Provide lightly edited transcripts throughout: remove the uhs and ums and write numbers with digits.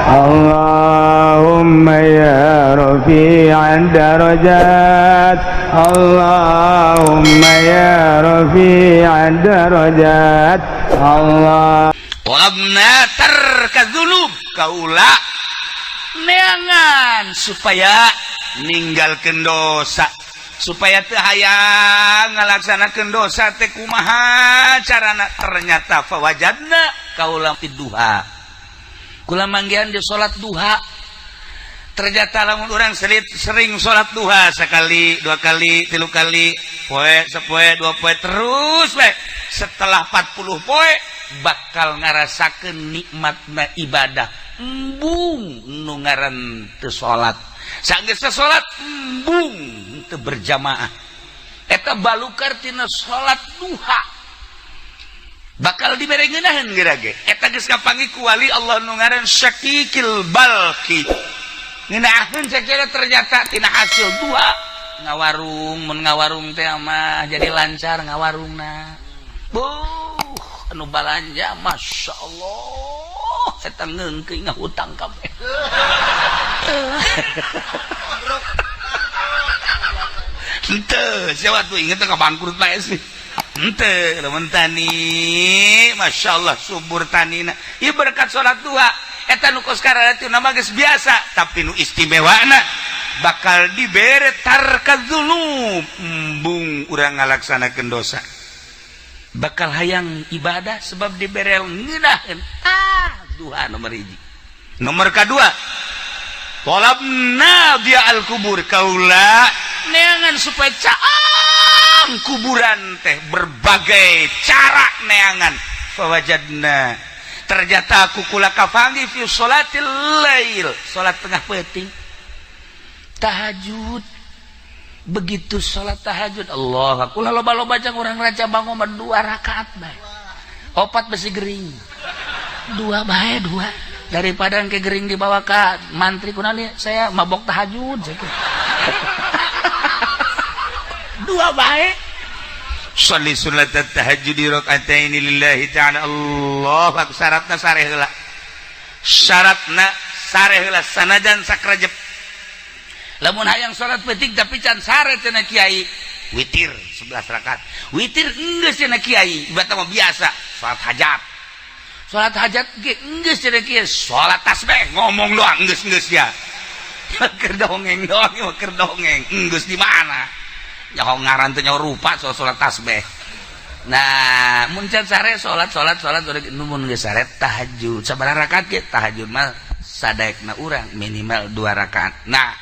اللهم يا رفيع الدرجات، اللهم يا رفيع الدرجات، الله. Wabna tarka dzunub, kaula neangan supaya ninggalkeun dosa, supaya teu hayang ngalaksanakeun dosa teh kumaha carana? Ternyata fawajadna kaula duha, kula manggihan di salat duha. Ternyata lamun urang selit sering salat duha sekali, dua kali, tilu kali, poe sapoe, dua poe, terus we setelah 40 poe bakal ngarasakeun nikmatna ibadah. Embung nu ngaran teu salat, sanggeus salat embung teu berjamaah. Eta balukar tina salat duha bakal dibere ngeunaheun geura ge. Eta geus kapanggih ku wali Allah nu ngaran Syakikil Balki, ngeunaheun sakira. Ternyata tina hasil duha ngawarung, mun ngawarung teh mah jadi lancar ngawarungna. Buh, anu balanja, Masya Allah, eta ngeungkeun ngahutang kabeh. Henteu siapa tuh inget ka bangkrut bae sih. Henteu, lamun tani, Masya Allah, subur tanina. Ieu berkat salat duha. Eta nu kos kararitu nama geus biasa, tapi nu istimewana bakal dibere tarka dzunub, embung urang ngalaksanakeun dosa, bakal hayang ibadah sebab dibere ngeunaheun. Ah, duha nomor hiji. Nomor kedua, tolabna dia al kubur, kaula neangan supaya caang kuburan teh berbagai cara neangan. Fawajadna, ternyata aku kula kapanggih fi sholatil lail, salat tengah peuting, tahajud. Begitu salat tahajud, Allah, aku loba-loba jang orang raja bangun mah dua rakaat bae, opat besi gering, dua bae, dua, daripada ke gering dibawa ke mantri kunali saya mabok tahajud saya. Dua bae. Sholli sunat tahajud rakaataini lillahi ta'ala. Allah akbar. Syaratna sare heula, syaratna sare heula, sanajan sakrajep. Lamun hayang salat peuting tapi can sare cenah kiai, witir 11 rakaat. Witir enggeus cenah kiai, ibarat mah biasa salat hajat. Salat hajat ge enggeus cenah kiai, salat tasbih ngomong doang enggeus-enggeus ya. Keur dongeng doang, keur dongeng. Enggeus di mana? Nyaho ngaran teh, nyaho rupa soal salat tasbih. Nah, mun can sare salat, salat, salat, mun geus sare tahajud. Sabaraha rakaat ge tahajud mah sadaekna urang, minimal dua rakaat. Nah,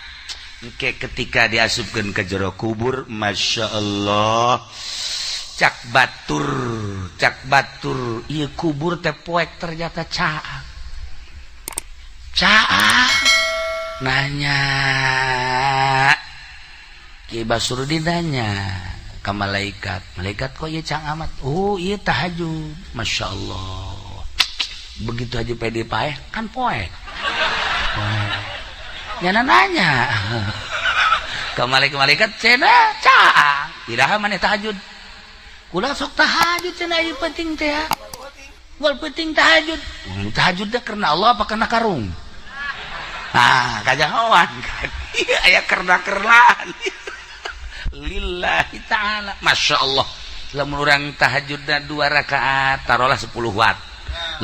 ke ketika diasupkan ke jero kubur, Masya Allah, cak batur, cak batur, iya kubur teh poek, ternyata caang caang. Nanya Ki Basrudin, nanya ke malaikat, "Malaikat, kok iya caang amat?" "Oh iya, tahajud." Masya Allah, begitu aja pede paeh kan poek poek. Nyana nanya ke malaikat-malaikat, "Cenah caang, iraha maneh tahajud?" "Kula sok tahajud," cenah, "ieu penting teh ya. Wal penting tahajud." Tahajud teh karena Allah apa karena karung? Nah, kajahoan kan. Iya, aya kerna-kernaan. Lillahi ta'ala. Masya Allah. Lamun urang tahajudna dua rakaat, taruhlah 10 watt.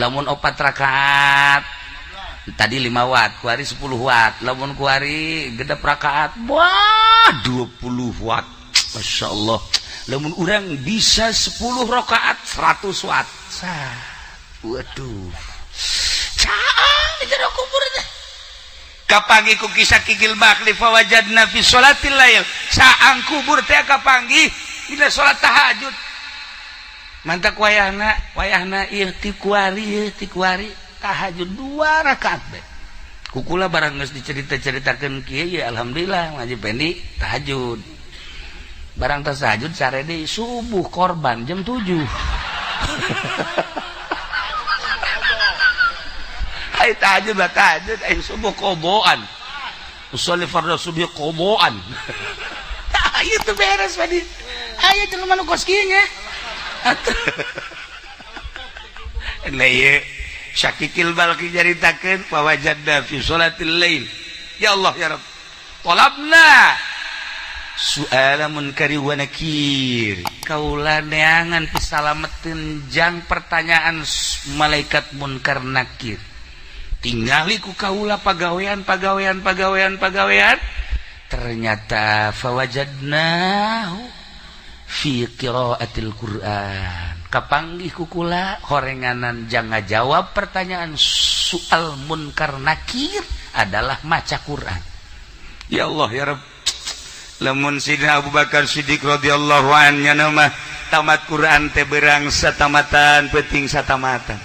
Lamun opat rakaat, tadi 5 watt, kuari 10 watt. Lamun kuari genep rakaat, wah, 20 watt. Masya Allah. Lamun urang bisa 10 rakaat, 100 watt. Sah. Waduh. Caang di jero kubur teh. Kapanggih ku kisah Kikil Bakli, fawajadna fi sholatil lail. Caang kubur teh kapanggih dina salat tahajud. Mantak wayahna, wayahna ieu ti kuari, ieu ti kuari tahajud dua rakaat be. Kukula barang geus dicerita-ceritakeun kieu ya, alhamdulillah ngaji pendi tahajud. Barang tas tahajud sare deui, subuh korban jam 7. Ai tahajud lah tahajud, ai subuh koboan. Usolli fardhu subuh koboan. Tah itu beres tadi. Aya jelema nu kos kieu nya. Atuh. Lah ieu Syakikil Balki nyaritakeun fawajadna fi sholatil lail, ya Allah ya Rabb, talabna su'ala munkari wa nakir, kaula neangan pisalameteun jang pertanyaan malaikat munkar nakir. Tingali ku kaula pagawean, pagawean, pagawean, pagawean, ternyata fawajadnahu fi qiraatil Qur'an. Kapanggih ku kula horenganan jang ngajawab pertanyaan soal munkar nakir adalah maca Quran. Ya Allah ya Rabb, lamun Sidina Abu Bakar Siddiq radhiyallahu anhu mah tamat Quran teh berang satamatan, penting satamatan.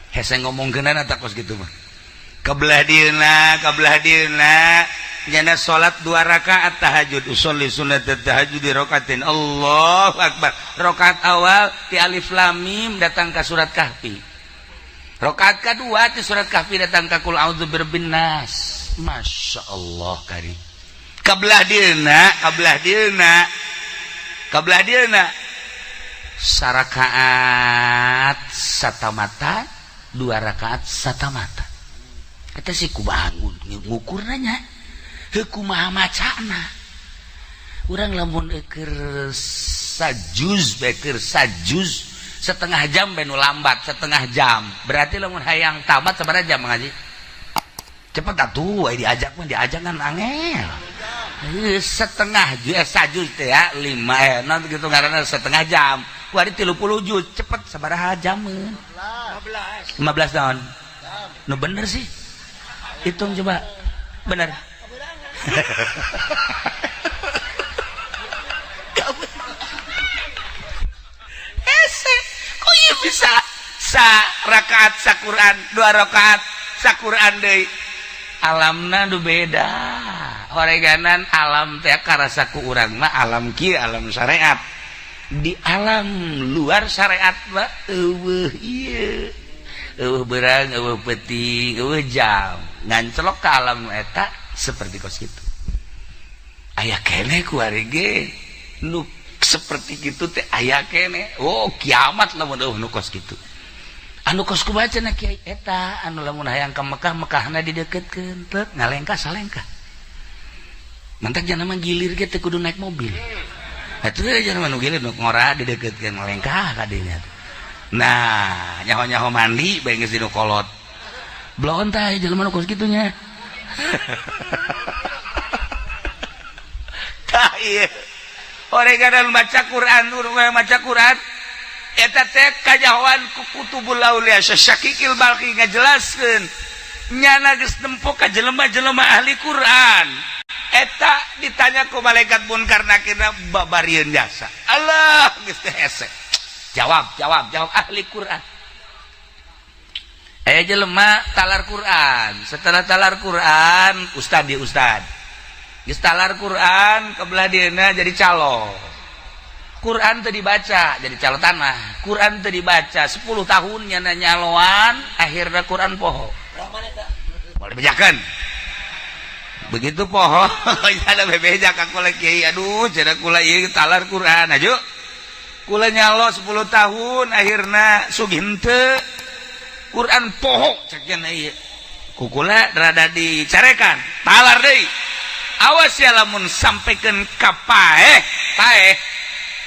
Hese ngomongkeunana tak kos kitu mah. Kebelah dieuna, kebelah dieuna nyana salat dua rakaat tahajud, usolli sunat tahajud di rakaatin, Allahu akbar. Rakaat awal di alif lam mim datang ke surat Kahfi, rakaat kedua di surat Kahfi datang ke qul a'udzu birabbin nas. Masya Allah kari. Kabelah dieuna, kabelah dieuna, kabelah dieuna sarakaat satamata, dua rakaat satamata. Eta sih kumaha ngukur nanya heuh kumaha macana urang? Lamun keur sajuz bae, keur sajuz setengah jam bae nu lambat setengah jam, berarti lamun hayang tamat sabaraha jam ngaji? Cepet atuh, diajak mah diajak kan angel. Setengah sajuz teh ya lima non gitu ngaranna setengah jam. Wari 30 juz cepet sabaraha jam? 15 tahun nu bener sih, hitung coba bener. Hese kok ieu bisa sa rakaat sa Quran, dua rakaat sa Quran deui? Alamna nu beda horeganan alam teh karasa ku urang mah alam kieu, alam syariat. Di alam luar syariat mah eueuh ieu, eueuh berang, eueuh peuting, eueuh jam. Ngancelok ke alam eta seperti kos kitu aya keneh ku ge nu seperti gitu teh aya keneh. Oh, kiamat lamun eueuh nu kos kitu. Anu kos kumaha cenah, Kiai? Eta anu lamun hayang ka Mekah, Mekahna dideketkeun, teu ngalengkah salengkah. Mantak jangan mah gilir ge teu kudu naik mobil. Atuh jangan mah nu gilir nu ngora dideketkeun, ngalengkah ka dinya. Nah, nyaho-nyaho mandi bae geus dinu kolot. Bloon tah jelema nu kos kitu nya. Tah ieu. Oreganan baca Quran, maca Quran eta teh kajahoan ku kutubul aulia. Syakikil Balki ngajelaskeun nyana geus nempo ka jelema-jelema ahli Quran eta ditanya ku malaikat munkar nakir babarieun jasa. Allah, geus teh hese jawab, jawab, jawab. Ahli Quran aya jelema talar Quran. Setelah talar Quran, ustad di ustad geus talar Quran, kebelah dieuna jadi calo. Quran teu dibaca, jadi calo tanah. Quran teu dibaca 10 tahun nyana nyaloan, akhirnya Quran poho. Boleh bejakan begitu poho ada bebeja ka kula, "Kiai, aduh," cenah, "kula ieu talar Quran aju kula nyalo 10 tahun, akhirna sugih henteu, Quran poho." Cek cenah ieu ku kula rada dicarekan, talar deui. "Awas ya lamun sampaikan ka paeh, paeh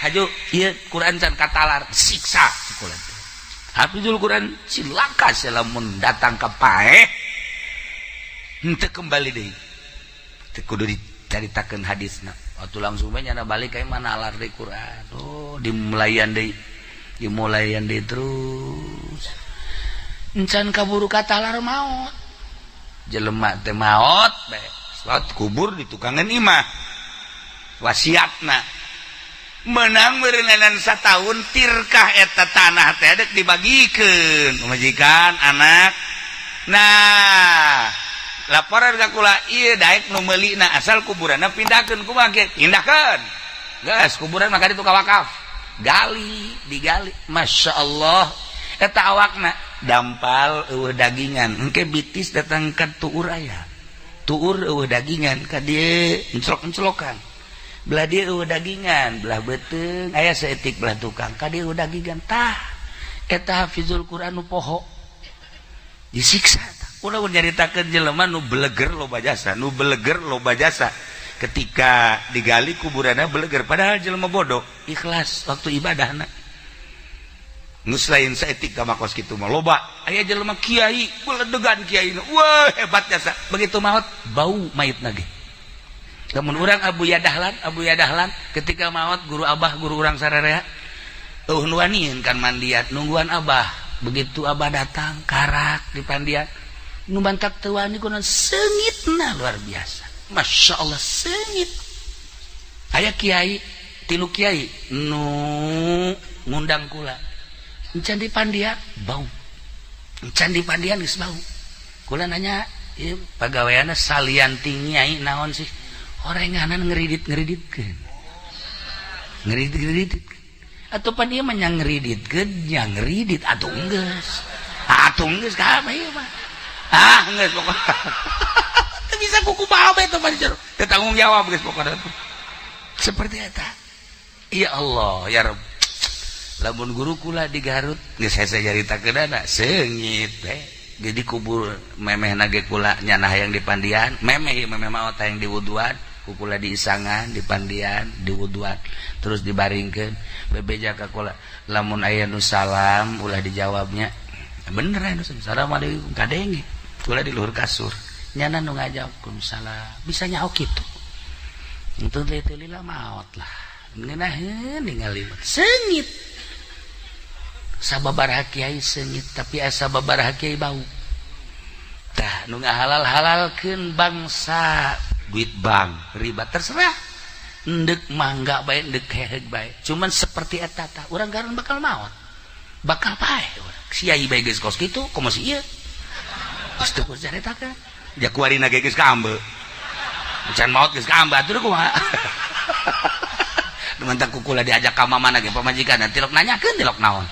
haju ieu Quran can katalar, siksa kula." Hafizul Quran cilaka lamun datang ka paeh, henteu kembali deui. Teu kudu dicaritakeun hadisna. Waktu langsung bae nyana balik ka mana alar deui Quran. Oh, dimulayan deui, dimulayan deui terus, encan kaburu katalar maot. Jelema teh maot bae, salat kubur di tukangan imah, wasiatna menang meureunan satahun tirkah eta tanah teh dek dibagikeun pamajikan anak. Nah, laporan ka kula ieu daek nu meulina asal kuburanna pindahkeun. Kumaha ge pindahkeun geus kuburan maka ditu ka wakaf. Gali, digali, Masya Allah, eta awakna dampal eueuh dagingan, engke bitis datang ka tuur, aya tuur eueuh dagingan, ka dieu enclok-enclokan, belah dieu eueuh dagingan, belah beuteung aya saeutik, belah tukang ka dieu eueuh dagingan. Tah, eta hafizul Quran nu poho. Disiksa. Ulah nyaritakeun jelema nu beleger loba jasa, nu beleger loba jasa. Ketika digali kuburanna beleger, padahal jelema bodoh, ikhlas waktu ibadahna. Geus lain saetik ka makos kitu mah loba. Aya jelema kiai, beledegan kiai. Wah, hebat jasa. Begitu maot bau mayitna ge. Lamun urang Abu Yadahlan ketika maot guru abah guru urang sararea eueuh nu wanian kan mandian nungguan abah. Begitu abah datang karak di pandian nu bantak teu wani kunaon seungitna luar biasa. Masya Allah seungit. Aya kiai tilu kiai nu ngundang kula. Encan di pandian bau. Encan di pandian geus bau. Kula nanya, ieu pagaweanna salian ti nyai naon sih? Orenganan ngeridit-ngeriditkeun. Ngeridit-ngeriditkeun. Atuh pan ieu mah nya ngeriditkeun, nya ngeridit atuh geus. Atuh geus ka ieu mah. Ah, geus pokona. Teu bisa kukumaha bae teh mah jero. Teu tanggung jawab geus pokona. Seperti eta. Ya Allah, ya Rabb. Lamun guru kula di Garut geus hese nyaritakeunana seungit teh. Jadi kubur memehna ge kula nyana hayang di pandian, memeh memeh maot hayang diwuduan, ku kula diisangan di pandian, diwuduan, terus dibaringkeun bebeja ka kula. Lamun aya nu salam ulah dijawabnya. Bener aya nu assalamualaikum kadenge. Kula di luhur kasur. Nyana nu ngajawab salam. Bisa nyaho kitu. Enteu teh lila maot lah. Ngeunaheun ningali seungit. Sababaraha kiai seungit tapi asa sababaraha kiai bau. Tah nu ngahalal-halalkeun bangsa duit bank riba terserah. Endek mangga bae endek heheg bae. Cuman seperti eta tah urang garun bakal maot. Bakal paeh urang. Kiai bae geus kos kitu komo si ieu. Geus teu caritakeun. Ja kuarina ge geus kaambe. Can maot geus kaambe atuh kumaha. Mantap kukula diajak ka mamana ge pamajikan tilok nanyakeun tilok naon.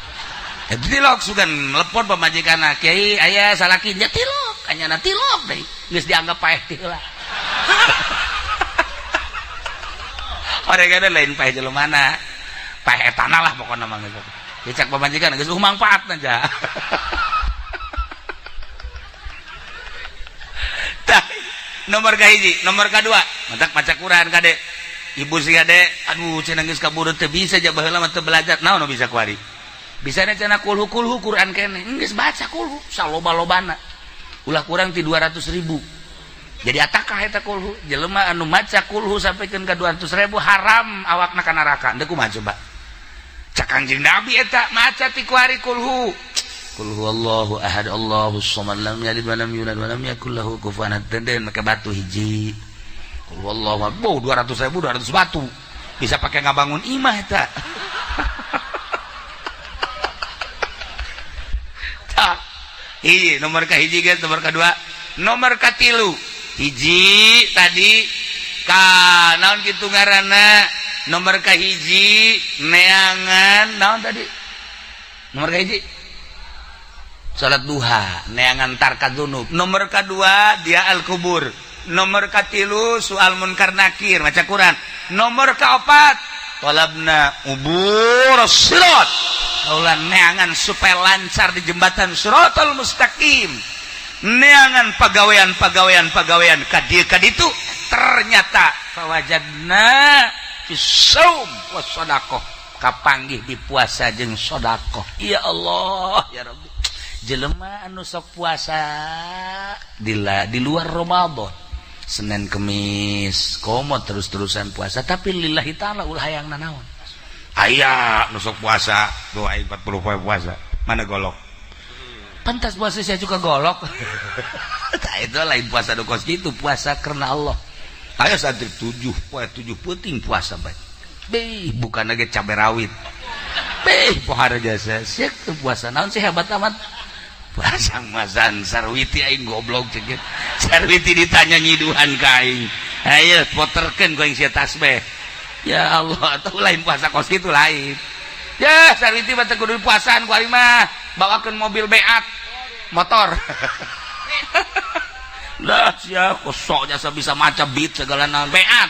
Tilok sugan telepon pamajikan kiai aya salaki nya tilok anyana tilok deui geus dianggap paeh teh heula. Oregana lain paeh jelemana. Paeh etana lah pokona mah geus. Dicak pamajikan geus mangfaatna ja. Tah nomor ka hiji, nomor kadua, mantak maca Quran kade. Ibu si kade, aduh cenah geus kaburu teu bisa ja baheula mah teu belajar. Naon nu bisa kuari? Bisa cenah kulhu-kulhu Quran kene. Geus baca kulhu saloba-lobana. Ulah kurang ti 200.000. Jadi atakah eta kulhu? Jelema anu maca kulhu sampikeun ka 200.000 haram awakna ka neraka. Deuk kumaha coba? Cak Kangjeng Nabi eta maca ti kuari kulhu. Qul huwallahu ahad Allahus samad lam yalid wa lam yulad wa lam yakul lahu kufuwan ahad. Den make batu hiji. Qul huwallahu ahad. 200.000 200 batu. Bisa pakai ngabangun imah eta. Hiji nomor ka hiji guys, nomor kedua, nomor katilu. Hiji tadi ka naon kitu ngaranna? Nomor ka hiji neangan naon tadi? Nomor ka hiji salat duha, neangan tarka dzunub. Nomor kedua dia al kubur. Nomor katilu soal munkar nakir maca Quran. Nomor kaopat talabna ubur sirat. Kaula neangan supaya lancar di jembatan siratal mustaqim. Neangan pagawean ka dieu ka ditu ternyata fawajadna fi shaum was sadaqah kapanggih di puasa jeung sedekah. Ya Allah ya Rabbi. Jelema anu sok puasa di luar Ramadan Senin Kemis komo terus-terusan puasa tapi lillahi ta'ala ulah hayang nanaon. Aya nu sok puasa doa 40 poe puasa mana golok pantas puasa saya juga golok. Tah itu lain puasa nu kos kitu, puasa karena Allah. Aya santri 7 poe 7 peuting puasa bae. Beh bukan lagi cabe rawit. Beh pohara jasa sia puasa naon sih hebat amat. Puasa masan Sarwiti aing goblok cek. Sarwiti ditanya nyiduhan ka aing. Ayo poterkeun ku aing sia tasbih. Ya Allah, atau lain puasa kos kitu lain. Ya Sarwiti mah teu kudu puasaan ku aing mah. Bawakeun mobil beat motor. Lah sia kosok jasa bisa maca beat segala naon beat.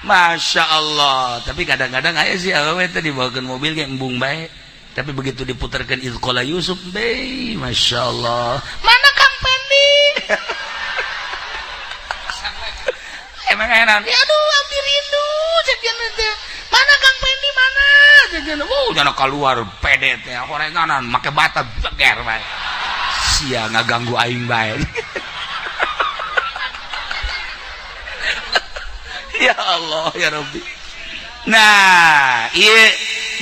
Masya Allah. Tapi kadang-kadang aya sih awewe teh dibawakeun mobil ge embung bae. Tapi begitu diputarkan Idz Qala Yusuf, be, Masya Allah. Mana Kang Pendi? Emang enak. Ya aduh, abdi rindu cek teh. Mana Kang Pendi mana? Cek oh, jangan keluar pede teh horenganan make bata beger bae. Sia ngaganggu aing bae. Ya Allah ya Rabbi. Nah, ieu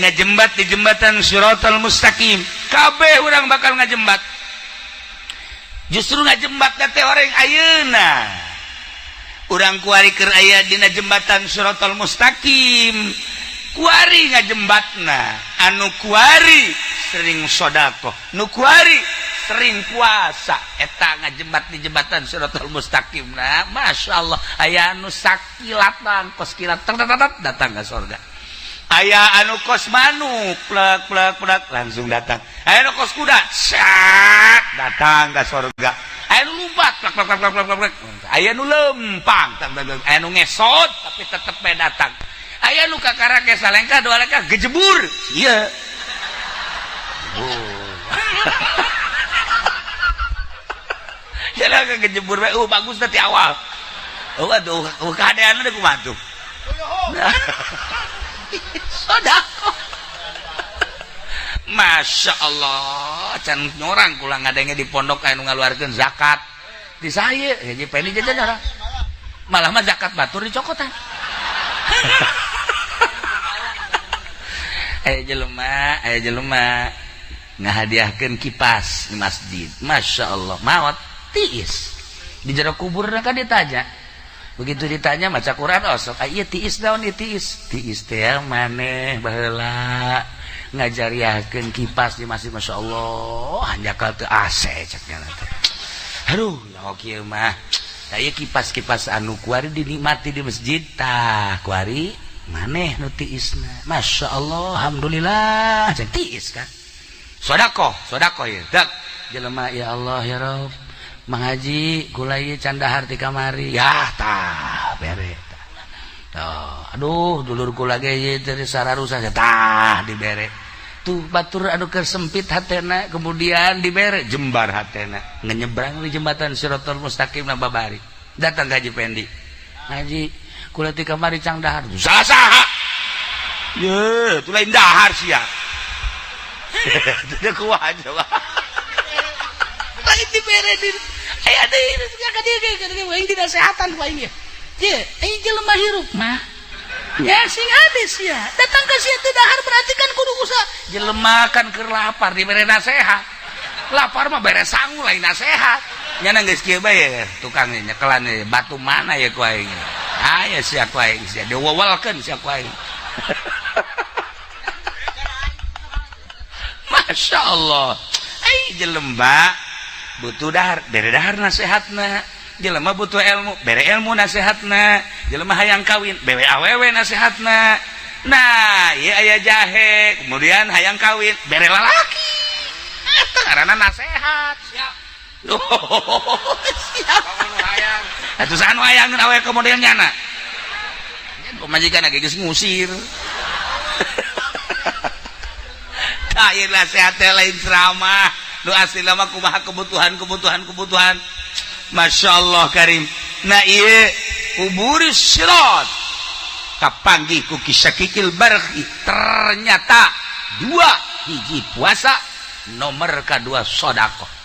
ngajembat di jembatan Shiratal Mustaqim. Kabeh urang bakal ngajembat. Justru ngajembat teh orang ayeuna. Urang kuari keur aya dina jembatan Shiratal Mustaqim. Kuari ngajembatna, anu kuari sering sedekah, nu kuari sering puasa, eta ngajembat di jembatan Shiratal Mustaqim. Nah, Masya Allah, aya anu sakilatan kos kilat datang ke surga. Aya anu kos manuk plek plek plek langsung datang. Aya anu kos kuda sak datang ke surga. Aya anu lumpat plek plek plek plek plek. Aya anu lempang, aya anu ngesot tapi tetep bae datang. Aya nu kakara ge salengkah dua lengkah gejebur. Ieu. Oh. Jalan kejebur bae, bagus tadi awal. Oh aduh, keadaan udah kumaha tuh. Sedekah. Masya Allah, can nyorang kula ngadenge di pondok anu ngaluarkeun zakat. Di saya, haji Pendi jajan orang. Malah mah zakat batur dicokotan. Aya jelema ngahadiahkeun kipas di masjid. Masya Allah, maot tiis di jero kubur kan ditanya. Begitu ditanya maca Quran osok, oh, ieu tiis naon ieu tiis? Tiis teh maneh baheula ngajariahkeun kipas di masjid. Masya Allah, hanjakal teu AC cek nya teh. Aduh, nyaho kieu mah. Tah ieu kipas-kipas anu kuari dinikmati di masjid tah kuari maneh nu tiisna. Masya Allah, alhamdulillah cek tiis kan. Sedekah, sedekah ieu. Dak jelema ya Allah ya Rabb. Mang Haji kula ieu can dahar ti kamari. Yah tah bere tah. Tuh, aduh dulur kula ge ieu teh sararusa tah dibere. Tuh batur anu keur sempit hatena kemudian dibere jembar hatena. Ngenyebrang di jembatan Shiratal Mustaqim na babari. Datang ka Haji Pendi. Haji kula ti kamari cang dahar. Saha saha? Ye, tu lain dahar sia. Teu kumaha coba. Lain dibere di aya deui ka dieu aing dinasehatan ku aing ye. Ye, aing jelema hirup mah. Ya sing hade sia. Datang ka sia teu dahar berarti kan kudu usaha. Jelema kan keur lapar dibere nasehat. Lapar mah bere sangu lain nasehat. Nya geus kieu bae tukang nyekelan batu mana ya ku aing. Aya sia ku aing sia diwewelkeun sia ku aing. Masya Allah. Ai jelema butuh dahar, bere dahar nasehatna. Jelema butuh ilmu, bere ilmu nasehatna. Jelema hayang kawin, bere awewe nasehatna. Nah, ieu aya jahe, kemudian hayang kawin, bere lalaki. Eta ngaranna nasehat. Siap. Oh, siap. Atuh saha nu hayangeun awewe kemudian nyana? Pamajikan ge geus ngusir. Tah ieu nasehat teh lain ceramah. Nu asli lama kumaha kebutuhan. Masya Allah karim. Nah ieu kubur sirat kapanggih ku kisakikil barhi. Ternyata dua hiji puasa nomor kedua sedekah.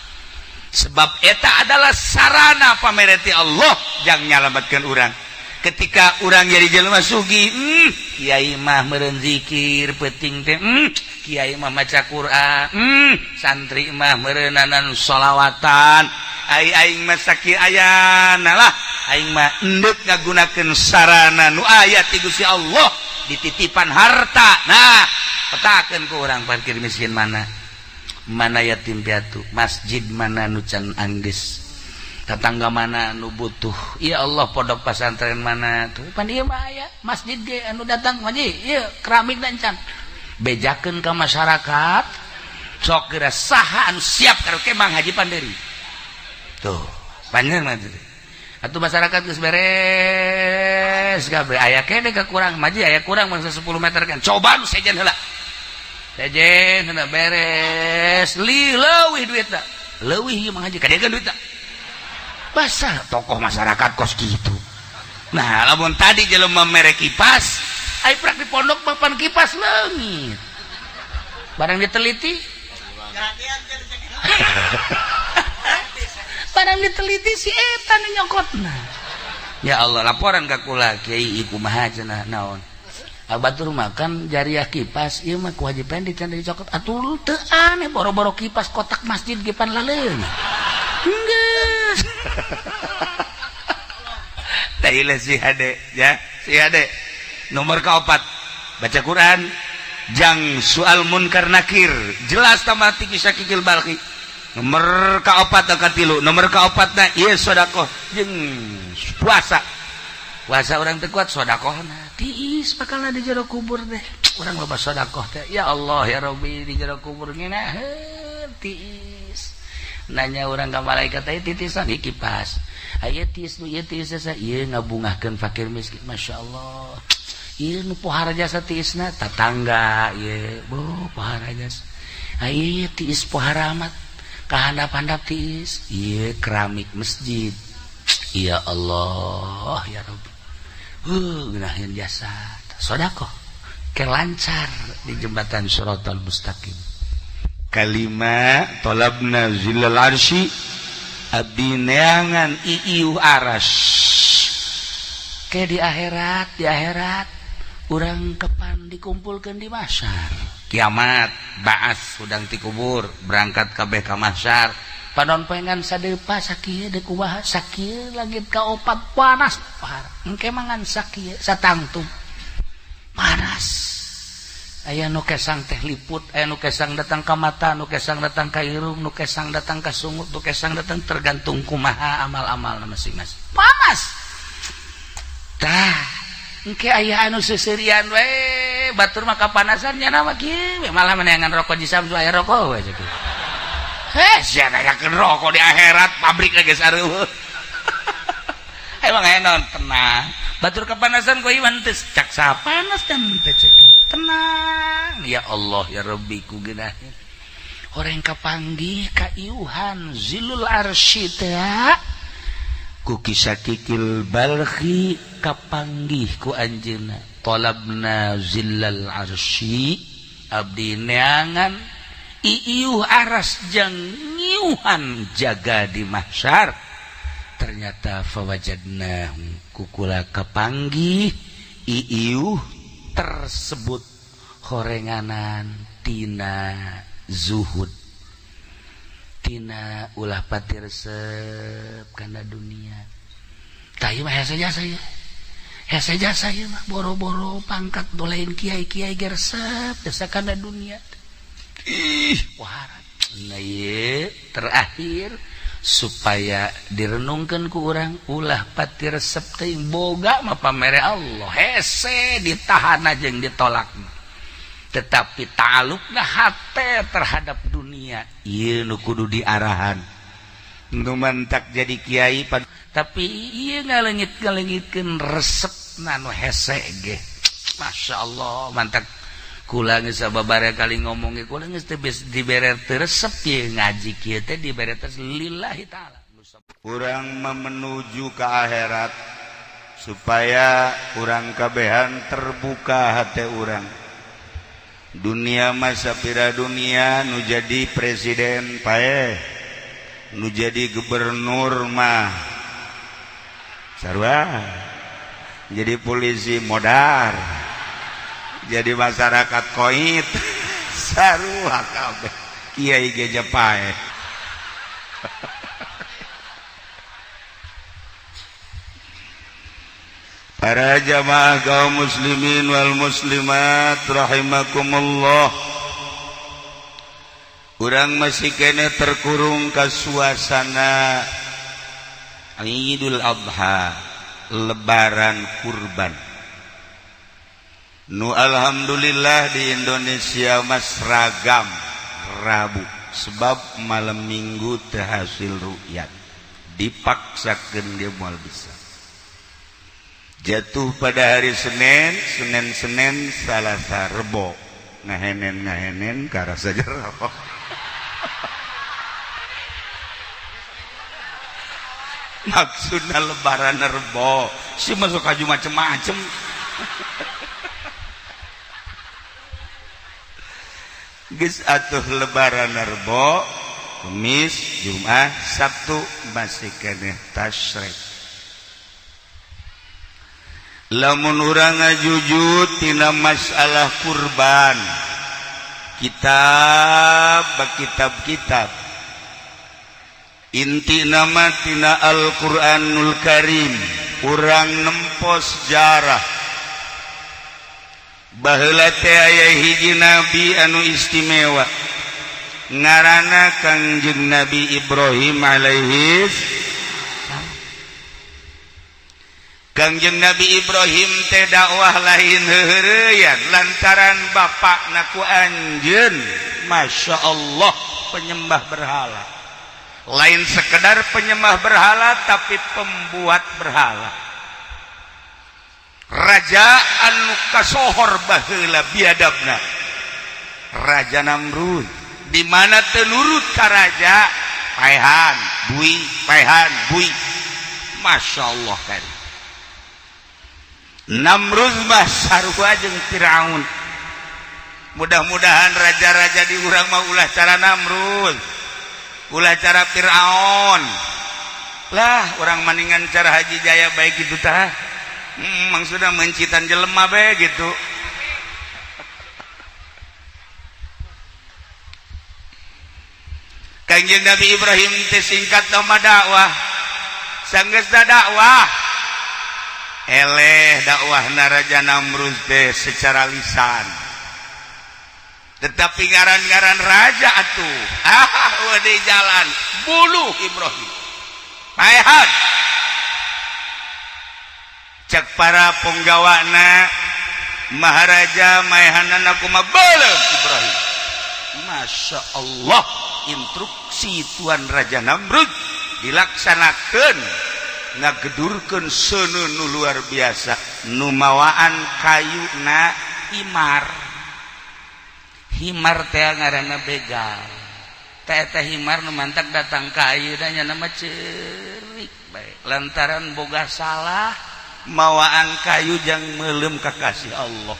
Sebab eta adalah sarana pamereti Allah jang nyalametkeun urang. Ketika urang jadi jelema sugih, kiai mah meureun zikir peuting teh, kiai mah maca Quran, santri mah meureunanan sholawatan. Ai aing mah sakieu ayana lah, aing mah endek ngagunakeun sarana nu aya ti Gusti Allah dititipan harta. Nah, petakeun ku urang parkir miskin mana? Mana yatim piatu, masjid mana nu can anggeus, tetangga mana nu butuh. Ya Allah, pondok pesantren mana tuh pan ieu mah aya masjid ge anu datang haji ieu keramik dan can bejakeun ka masyarakat. Sok geura saha anu siap karaoke Mang Haji Panderi tuh panjang mah atuh masyarakat geus beres. Beres kabeh aya kene kekurang maji aya kurang mangsa 10 meter kan. Coba nu sejen heula. Sejen heula beres. Li leuwih duitna. Leuwih ieu Mang Haji kadegan duitna. Basah tokoh masyarakat kos gitu. Nah, lamun tadi jelema mere kipas, ai prak di pondok papan kipas leungit. Barang diteliti. Barang diteliti si eta nu nyokotna. Ya Allah, laporan ka kula kiai kumaha cenah naon. Batur makan jariah kipas ieu mah ku Haji Pendi can dicokot atuh teu aneh boro-boro kipas kotak masjid ge pan laleung. Geus. Tah si hade ya, si hade. Nomor kaopat baca Quran jang soal munkar nakir jelas tambah ti Syakikil Balkhi. Nomor kaopat katilu, nomor kaopatna ieu sedekah jeung puasa. Puasa orang teu kuat sedekahna tiis bakalna di jero kubur teh. Urang loba sedekah teh. Ya Allah ya Rabbi di jero kubur ngeunaheun tiis. Nanya urang ka malaikat teh titisan ieu kipas. Aya tiis nu ieu tiis ieu ngabungahkeun fakir miskin masyaallah. Ieu nu pohara jasa tiisna tatangga ieu boh pohara jasa. Aya tiis pohara amat kahandap-handap tiis ieu keramik masjid. Ya Allah ya Rabbi. Ngeunaheun jasa sedekah ke lancar di jembatan Shiratal Mustaqim. Kalima talabna zillal arsy abdi neangan iiuh aras. Ke di akhirat urang kapan dikumpulkeun di mahsyar. Kiamat baas hudang ti kubur berangkat kabeh ka mahsyar. Panon poengan sadepa sakieu deuk kumaha sakieu langit kaopat panas parah. Engke mangan sakieu satangtung panas. Aya nu kesang teh liput, aya nu kesang datang ka mata, nu kesang datang ka irung, nu kesang datang ka sungut, nu kesang datang tergantung kumaha amal-amalna masing-masing. Panas. Tah, engke aya anu seuseurian we batur mah kapanasan nya mah kieu malah meneangan rokok di Samsu aya rokok we kieu. Heh, sia nanyakeun rokok di akhirat pabrik lagi sareueuh. Emang aya naon tenang. Batur kepanasan ku iman teh cak panas dan teh cek. Tenang ya Allah ya Rabbi ku geunaheun. Horeng kapanggih ka iuhan zilul arsy teh ku Kisakikil Balkhi kapanggih ku anjeunna. Talabna zillal arsy abdi neangan iiuh aras jang ngiuhan jaga di mahsyar. Ternyata fawajadna kukula kapanggih iiuh tersebut horenganan tina zuhud tina ulah pati resep kana dunia. Tah ieu mah hese jasa ieu. Hese jasa ieu mah boro-boro pangkat dolain kiai-kiai ge resep jasa kana dunia. Ih, wah, nah ieu terakhir supaya direnungkan ku urang ulah pati resep teuing boga mah pamere Allah hese ditahan jeung ditolak. Tetapi ta'alluqna hate terhadap dunia ieu nu kudu diarahan. Nu mantak jadi kiai tapi ieu ngalengit-ngalengitkeun resepna nu hese ge. Masya Allah mantak kula geus sababaraha kali ngomong ge kula geus teu dibere teu resep ieu ngaji kieu teh dibere teh lillahi taala. Urang menuju ke akhirat supaya urang kabehan terbuka hati urang. Dunia masa pira dunia nu jadi presiden paeh, nu jadi gubernur mah sarua, jadi polisi modar, jadi masyarakat koit sarua kabeh kiai ge paeh. Para jamaah kaum muslimin wal muslimat rahimakumullah, urang masih kene terkurung ke suasana Idul Adha, Lebaran kurban. Nu alhamdulillah di Indonesia mas ragam Rabu, sebab malam Minggu terhasil rukyat, dipaksakan dia moal bisa. Jatuh pada hari Senin, Senin Senin Salasa Rebo, ngahenen ngahenen karasa jero. Maksudna lebaran Rebo, si masuk kaju macem-macem. Geus atuh lebaran Rebo, Kamis, Jumat, Sabtu masih keneh tasyrik. Lamun urang ngajujud tina masalah kurban, kitab kitab-kitab inti nama tina Al-Qur'anul Karim, urang nempo sejarah baheula teh aya hiji nabi anu istimewa ngaranna Kangjeng Nabi Ibrahim alaihi. Kangjeng Nabi Ibrahim teh dakwah lain heureyan lantaran bapakna ku anjeun Masya Allah penyembah berhala, lain sekedar penyembah berhala tapi pembuat berhala, raja anu kasohor baheula biadabna, Raja Namrud, di mana teu nurut ka raja paehan bui paehan bui. Masya Allah kan Namrud mah sarua jeung Firaun. Mudah-mudahan raja-raja di urang mah ulah cara Namrud, ulah cara Firaun. Lah urang maningan cara Haji Jaya baik gitu tah. Maksudna mencitan jelema bae gitu. Kangjeng Nabi Ibrahim teh singkat nama dakwah. Sanggeusna dakwah eleh dakwah Raja Namrud teh secara lisan, tetapi ngaran-ngaran raja atuh ah di jalan buluh Ibrahim paehan. Cek para penggawana Maharaja maehanana kumaha beuleum Ibrahim. Masya Allah, instruksi Tuan Raja Namrud dilaksanakan, ngagedurkeun seuneu nu luar biasa, nu mawaan kayuna himar. Himar teh ngaranna begal. Teh teh himar nu mantak datang ka ayeuna nya nama ceurik bae. Lantaran boga salah mawaan kayu jang meuleum ka kasih Allah.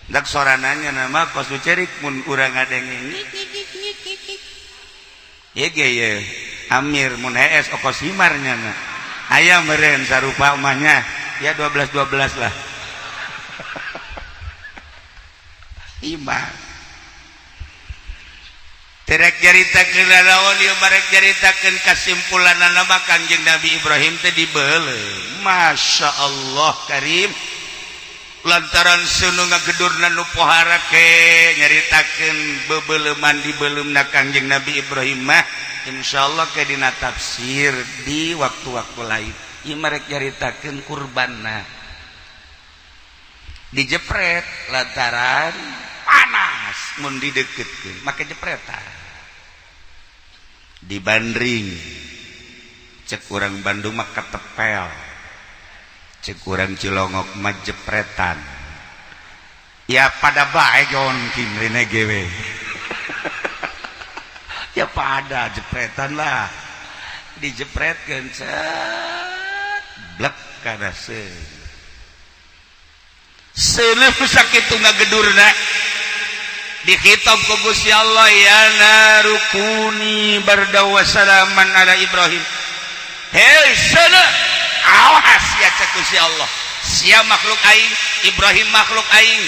Dak sorananya nama kos nu ceurik mun urang ngadenge. Ye ge ye Amir mun hees okos himar nya. Ayam meren sarupa umahnya ya 12 12 lah. Himar terek nyaritakeun lalaon ieu barek nyaritakeun kasimpulanna mah Kangjeng Nabi Ibrahim teh dibeuleum. Masya Allah Karim, lantaran seuneu ngagedurna nu pohara ke nyaritakeun bebeuleman dibeuleumna Kangjeng Nabi Ibrahim mah insyaallah ke dina tafsir di waktu-waktu lain. Ieu marek nyaritakeun kurbanna dijepret lantaran panas mun dideketkeun make jepretan dibandring. Cek urang Bandung mah ketepel, cek urang Cilongok mah jepretan. Ya pada bae gonkin rene gewe. Ya pada jepretan lah, dijepretkeun cet blek kana seuneu. Seuneu sakitu ngagedurna dikhitab ku Gusti Allah, ya narukuni barda wa salaman ala Ibrahim. Hei seuneu, awas ya cek Gusti Allah, sia makhluk aing, Ibrahim makhluk aing.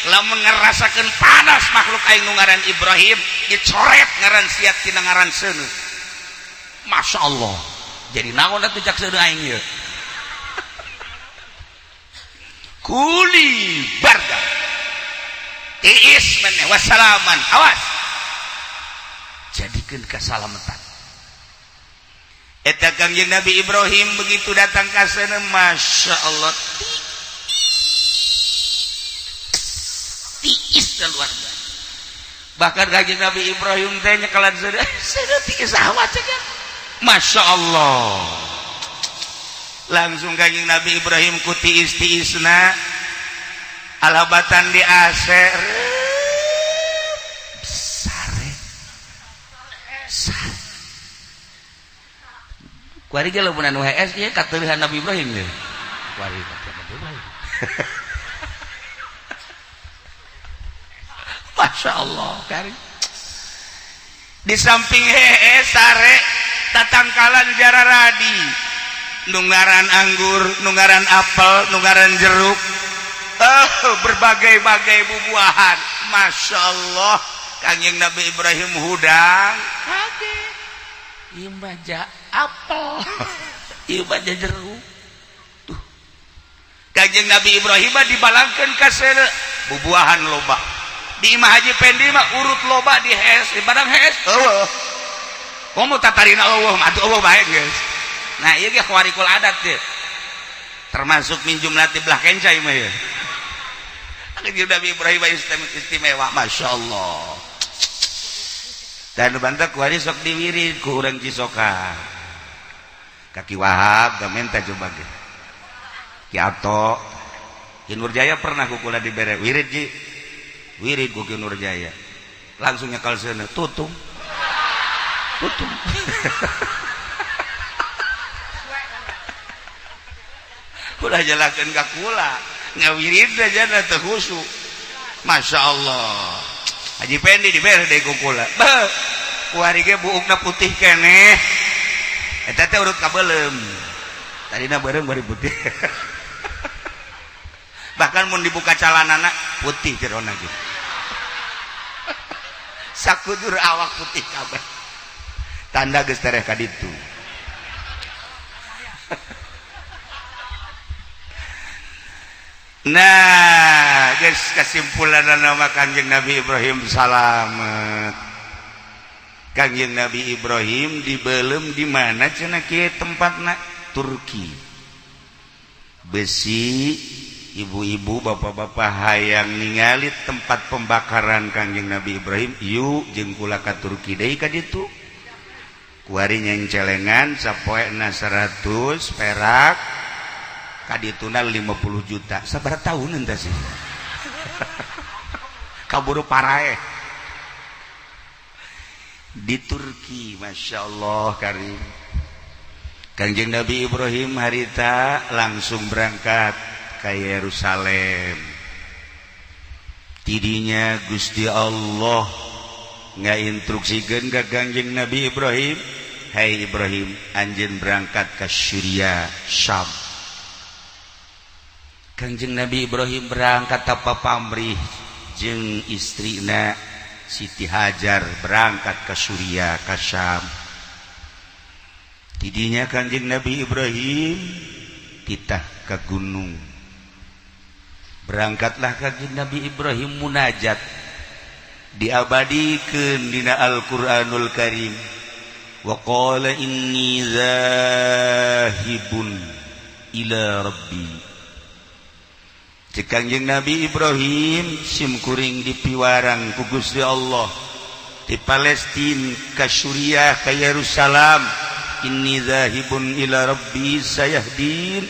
Lamun ngerasakeun panas makhluk aing nu ngaran Ibrahim, dicoret ngaran sia tina ngaran seuneu. Masya Allah, jadi naon atuh cak seuneu aing ieu. Kuli barda tiis maneh wassalaman, awas jadikeun kasalamatan. Eta Kangjeng Nabi Ibrahim begitu datang ka seuneu, Masya Allah tiis dan luar biasa. Bahkan Kangjeng Nabi Ibrahim teh nyekelan seuneu, seuneu tiis awak cek. Masya Allah. Langsung Kanjeng Nabi Ibrahim ku tiis-tiisna alabatan di AC sare sare. Kuari ge lamun anu HS ieu kateulihan Nabi Ibrahim ge. Kuari kateulihan Nabi Ibrahim. Masya Allah kari. Di samping hees sare tatangkalan jararadi nungaran anggur, nungaran apel, nungaran jeruk, berbagai-bagai bubuahan. Masya Allah Kangjeng Nabi Ibrahim hudang kaget, ieu baja apel, ieu baja jeruk. Tuh Kangjeng Nabi Ibrahim dibalangkeun ka seuneu bubuahan loba. Di Imah Haji Pendi mah urut loba di hees, di barang hees eueuh. Komo tatarina eueuh, atuh eueuh bae geus. Nah ieu ge khawarikul adat teh. Termasuk min jumlati belah kenca ieu mah ieu. Kanjeng Nabi Ibrahim istimewa, Masya Allah. Dan bantak kuari sok diwirid ku urang Cisoka. Kaki Wahab da menta coba ge. Ki Ato, Ki Nurjaya pernah ku kula dibere wirid ji. Wirid ku Ki Nurjaya. Langsung nyekal seuneu, tutung. Tutung. Ulah jelakeun ka kula. Ngawirid aja na teu khusyuk. Masya Allah. Haji Pendi dibere deui ku kula. Beuh, kuari ge buukna putih keneh. Eta teh urut kabeuleum. Tadina beureum bari putih. Bahkan mun dibuka calanana putih jerona ge. Sakujur awak putih kabeh. Tanda geus tereh ka ditu. Nah, guys, kesimpulan nama Kanjeng Nabi Ibrahim salamet. Kanjeng Nabi Ibrahim dibelem di mana cenah kieu tempatna? Turki. Besi ibu-ibu bapak-bapak hayang ningali tempat pembakaran Kanjeng Nabi Ibrahim, yuk jeung kula ka Turki deui ka ditu. Kuari nyencelengan sapoena 100 perak. Kadituna 50 juta. Sabaraha tahun entah sih. Kaburu paraeh. Di Turki, Masya Allah karim. Kanjeng Nabi Ibrahim harita langsung berangkat ke Yerusalem. Tidinya Gusti Allah ngainstruksikeun ka Kanjeng Nabi Ibrahim, "Hai Ibrahim, anjeun berangkat ke Syria, Syam." Kanjeng Nabi Ibrahim berangkat tanpa pamrih jeung istrina Siti Hajar berangkat ke Suriah, ke Syam. Tidinya Kanjeng Nabi Ibrahim titah ke gunung. Berangkatlah Kanjeng Nabi Ibrahim munajat diabadikeun dina Al-Qur'anul Karim. Wa qala inni zahibun ila rabbi. Cek Kanjeng Nabi Ibrahim simkuring dipiwarang ku Gusti Allah di Palestina ka Suriah ka Yerusalem, inni zahibun ila rabbi sayahdin.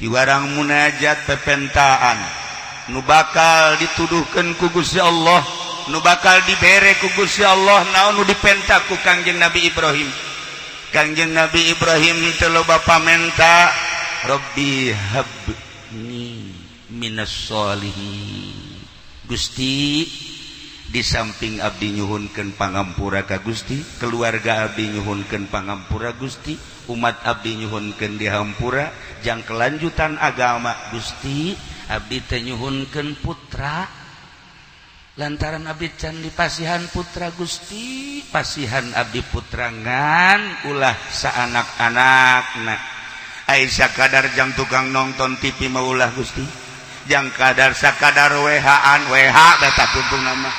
Piwarang munajat pepentaan nu bakal dituduhkeun ku Gusti Allah, nu bakal dibere ku Gusti Allah, naon nu dipenta ku Kanjeng Nabi Ibrahim. Kanjeng Nabi Ibrahim teu loba pamenta, Rabbi habni minas sholihin. Gusti, di samping abdi nyuhunkeun pangampura ka Gusti, keluarga abdi nyuhunkeun pangampura Gusti, umat abdi nyuhunkeun dihampura, jang kelanjutan agama Gusti, abdi teh nyuhunkeun putra. Lantaran abdi can dipasihan putra Gusti, pasihan abdi putra ngan ulah saanak-anakna. Ai sakadar jang tukang nonton TV mah ulah Gusti. Jang kadar sakadar WH-an WH beta tuntung nama.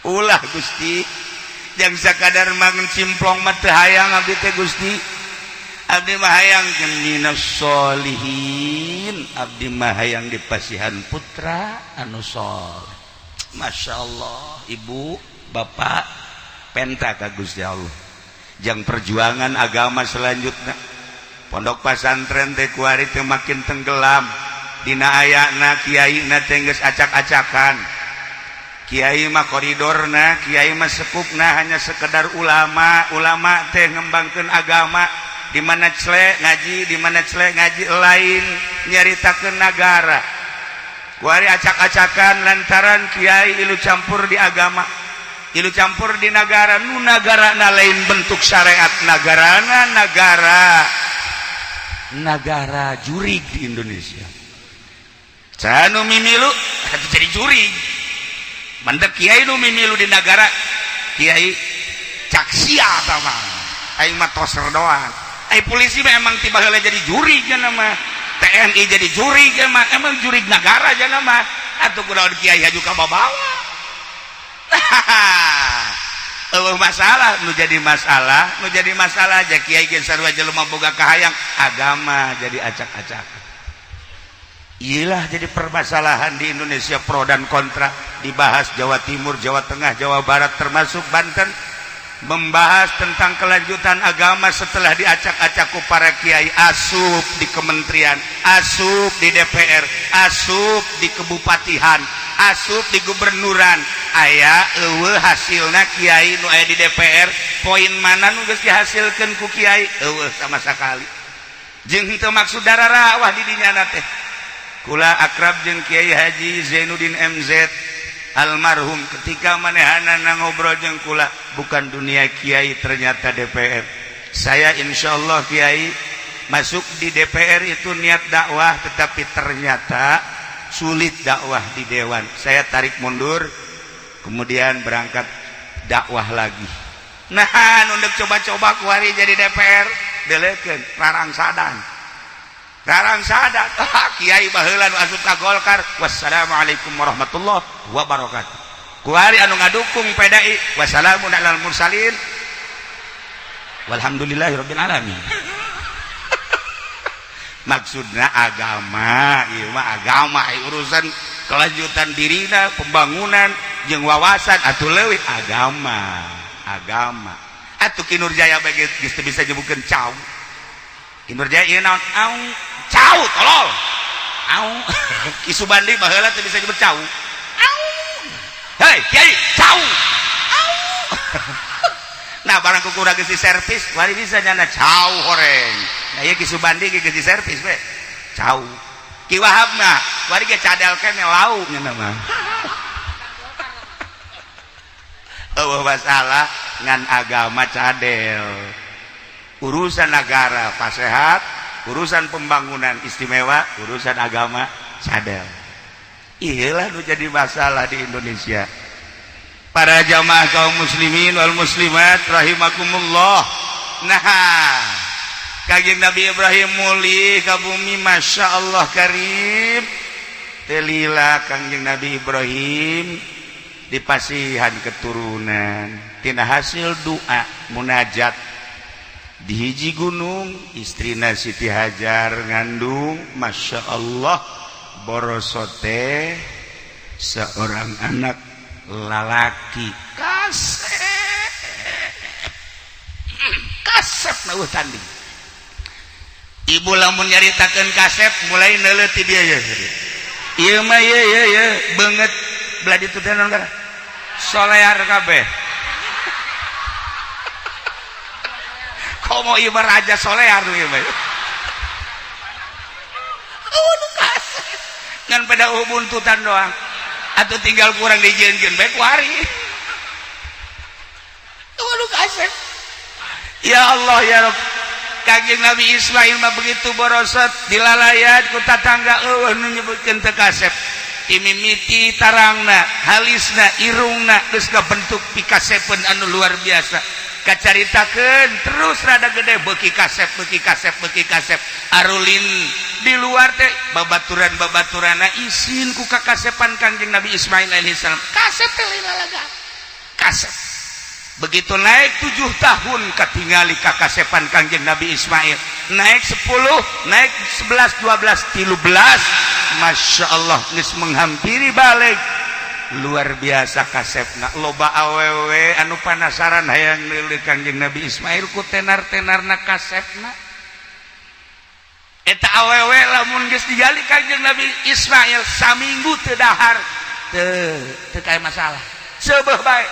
Ulah Gusti. Jang sakadar mangan cimplong mah teu hayang abdi teh Gusti. Abdi mah hayang minas sholihin. Abdi mah hayang dipasihan putra anu soleh. Masya Allah, ibu, bapak, penta ka Gusti Allah. Jang perjuangan agama selanjutnya. Pondok pasantren teh kuari teh makin tenggelam. Dina ayana kiai na teh geus acak-acakan. Kiai mah koridorna, kiai mah sekupna hanya sekedar ulama, ulama teh ngembangkeun agama. Di mana celek ngaji, di mana celek ngaji lain nyaritakeun nagara. Kuari acak-acakan lantaran kiai ilu campur di agama, ilu campur di nagara. Nu nagara na lain bentuk syariat nagarana, nagara nagara jurig di Indonesia. Canu mimilu atuh jadi jurig. Mandek kiai nu mimilu di nagara, kiai cak sia tah mah. Aing mah toser doang. Ai polisi mah emang tiba heula jadi jurig nya mah. TNI jadi jurig mah, emang jurig nagara nya mah. Atuh kunaon kiai haju ka babawa. Eueuh masalah nu jadi masalah, nu jadi masalah aja kiai ge sarua jelema boga kahayang agama jadi acak-acakan. Iyalah jadi permasalahan di Indonesia, pro dan kontra dibahas Jawa Timur, Jawa Tengah, Jawa Barat, termasuk Banten, membahas tentang kelanjutan agama setelah diacak-acak ku para kiai, asup di kementerian, asup di DPR, asup di kebupatihan, asup di gubernuran. Aya eueuh hasilna kiai nu aya di DPR? Poin mana nu geus dihasilkeun ku kiai? Eueuh sama sekali. Jeung henteu maksud dararawah di dinya teh. Kula akrab jeung Kiai Haji Zainuddin MZ almarhum. Ketika manehanana ngobrol jeung kula, bukan dunia kiai, ternyata DPR. Saya insya Allah kiai masuk di DPR itu niat dakwah, tetapi ternyata sulit dakwah di dewan. Saya tarik mundur, kemudian berangkat dakwah lagi. Nah, nunduk coba-coba kuari jadi DPR, delekeun rarangsadan. Rarangsadan. Ah, kiai baheula nu asup ka Golkar. Wassalamualaikum warahmatullahi wabarakatuh. Kuari anu ngadukung PDI. Wassalamun alal mursalin. Walhamdulillahirabbil alamin. Maksudnya agama, ieu mah agama, ieu urusan kelanjutan dirina, pembangunan jeung wawasan atuh leuwih agama, agama. Atuh Ki Nurjaya bae geus teu bisa nyebutkeun cau. Ki Nurjaya ieu naon? Au, cau tolol. Au. Ki Subandi baheula teu bisa nyebut cau. Au. Hei, kiai, cau. Au. Nah, barang ku kurang geus servis, wari bisa nyana cau horeng. Nah, ieu Ki Subandi ge geus diservis we. Cau. Ki Wahab mah wari ge cadel keneh lau nya mah. Eueuh masalah ngan agama cadel. Urusan negara pasehat, urusan pembangunan istimewa, urusan agama cadel. Iyalah nu jadi masalah di Indonesia. Para jamaah kaum muslimin wal muslimat rahimakumullah. Nah, Kanjeng Nabi Ibrahim mulih ka bumi, Masya Allah karim. Telila Kangjeng Nabi Ibrahim dipasihan keturunan tina hasil doa munajat di hiji gunung. Istrina Siti Hajar ngandung, Masya Allah, borosote seorang anak lalaki kasep kasep na tanding. Ibu lamun nyaritakeun kasep mulai neuleuh ti dieu ye. Ieu mah ye ye ye beungeut belah ditu teh naon gara solear kabeh. Komo ieu mah raja solear ieu mah. Oh, nu kasep ngan pada ubuntutan doang atau tinggal kurang dijieunkeun bae ku hari. Oh, nu kasep. Ya Allah ya Rabb. Kangjeng Nabi Ismail mah begitu borosot dilalayat ku tatangga eueuh nu nyebutkeun teu kasep. Timimiti tarangna, halisna, irungna geus kabentuk pikasepeun anu luar biasa. Kacaritakeun terus rada gede beuki kasep, beuki kasep, beuki kasep. Arulin di luar teh babaturan-babaturana isin ku kakasepan Kangjeng Nabi Ismail alaihi salam. Kasep teh lain lalaga. Kasep. Begitu naik 7 tahun katingali kakasepan Kangjeng Nabi Ismail. Naik 10, naik 11, 12, 13. Masya Allah geus menghampiri balik. Luar biasa kasepna. Loba awewe anu panasaran hayang neuleuh Kangjeng Nabi Ismail ku tenar-tenarna kasepna. Eta awewe lamun geus digali Kanjeng Nabi Ismail saminggu teu dahar teu teu kaya masalah. Seubeuh bae.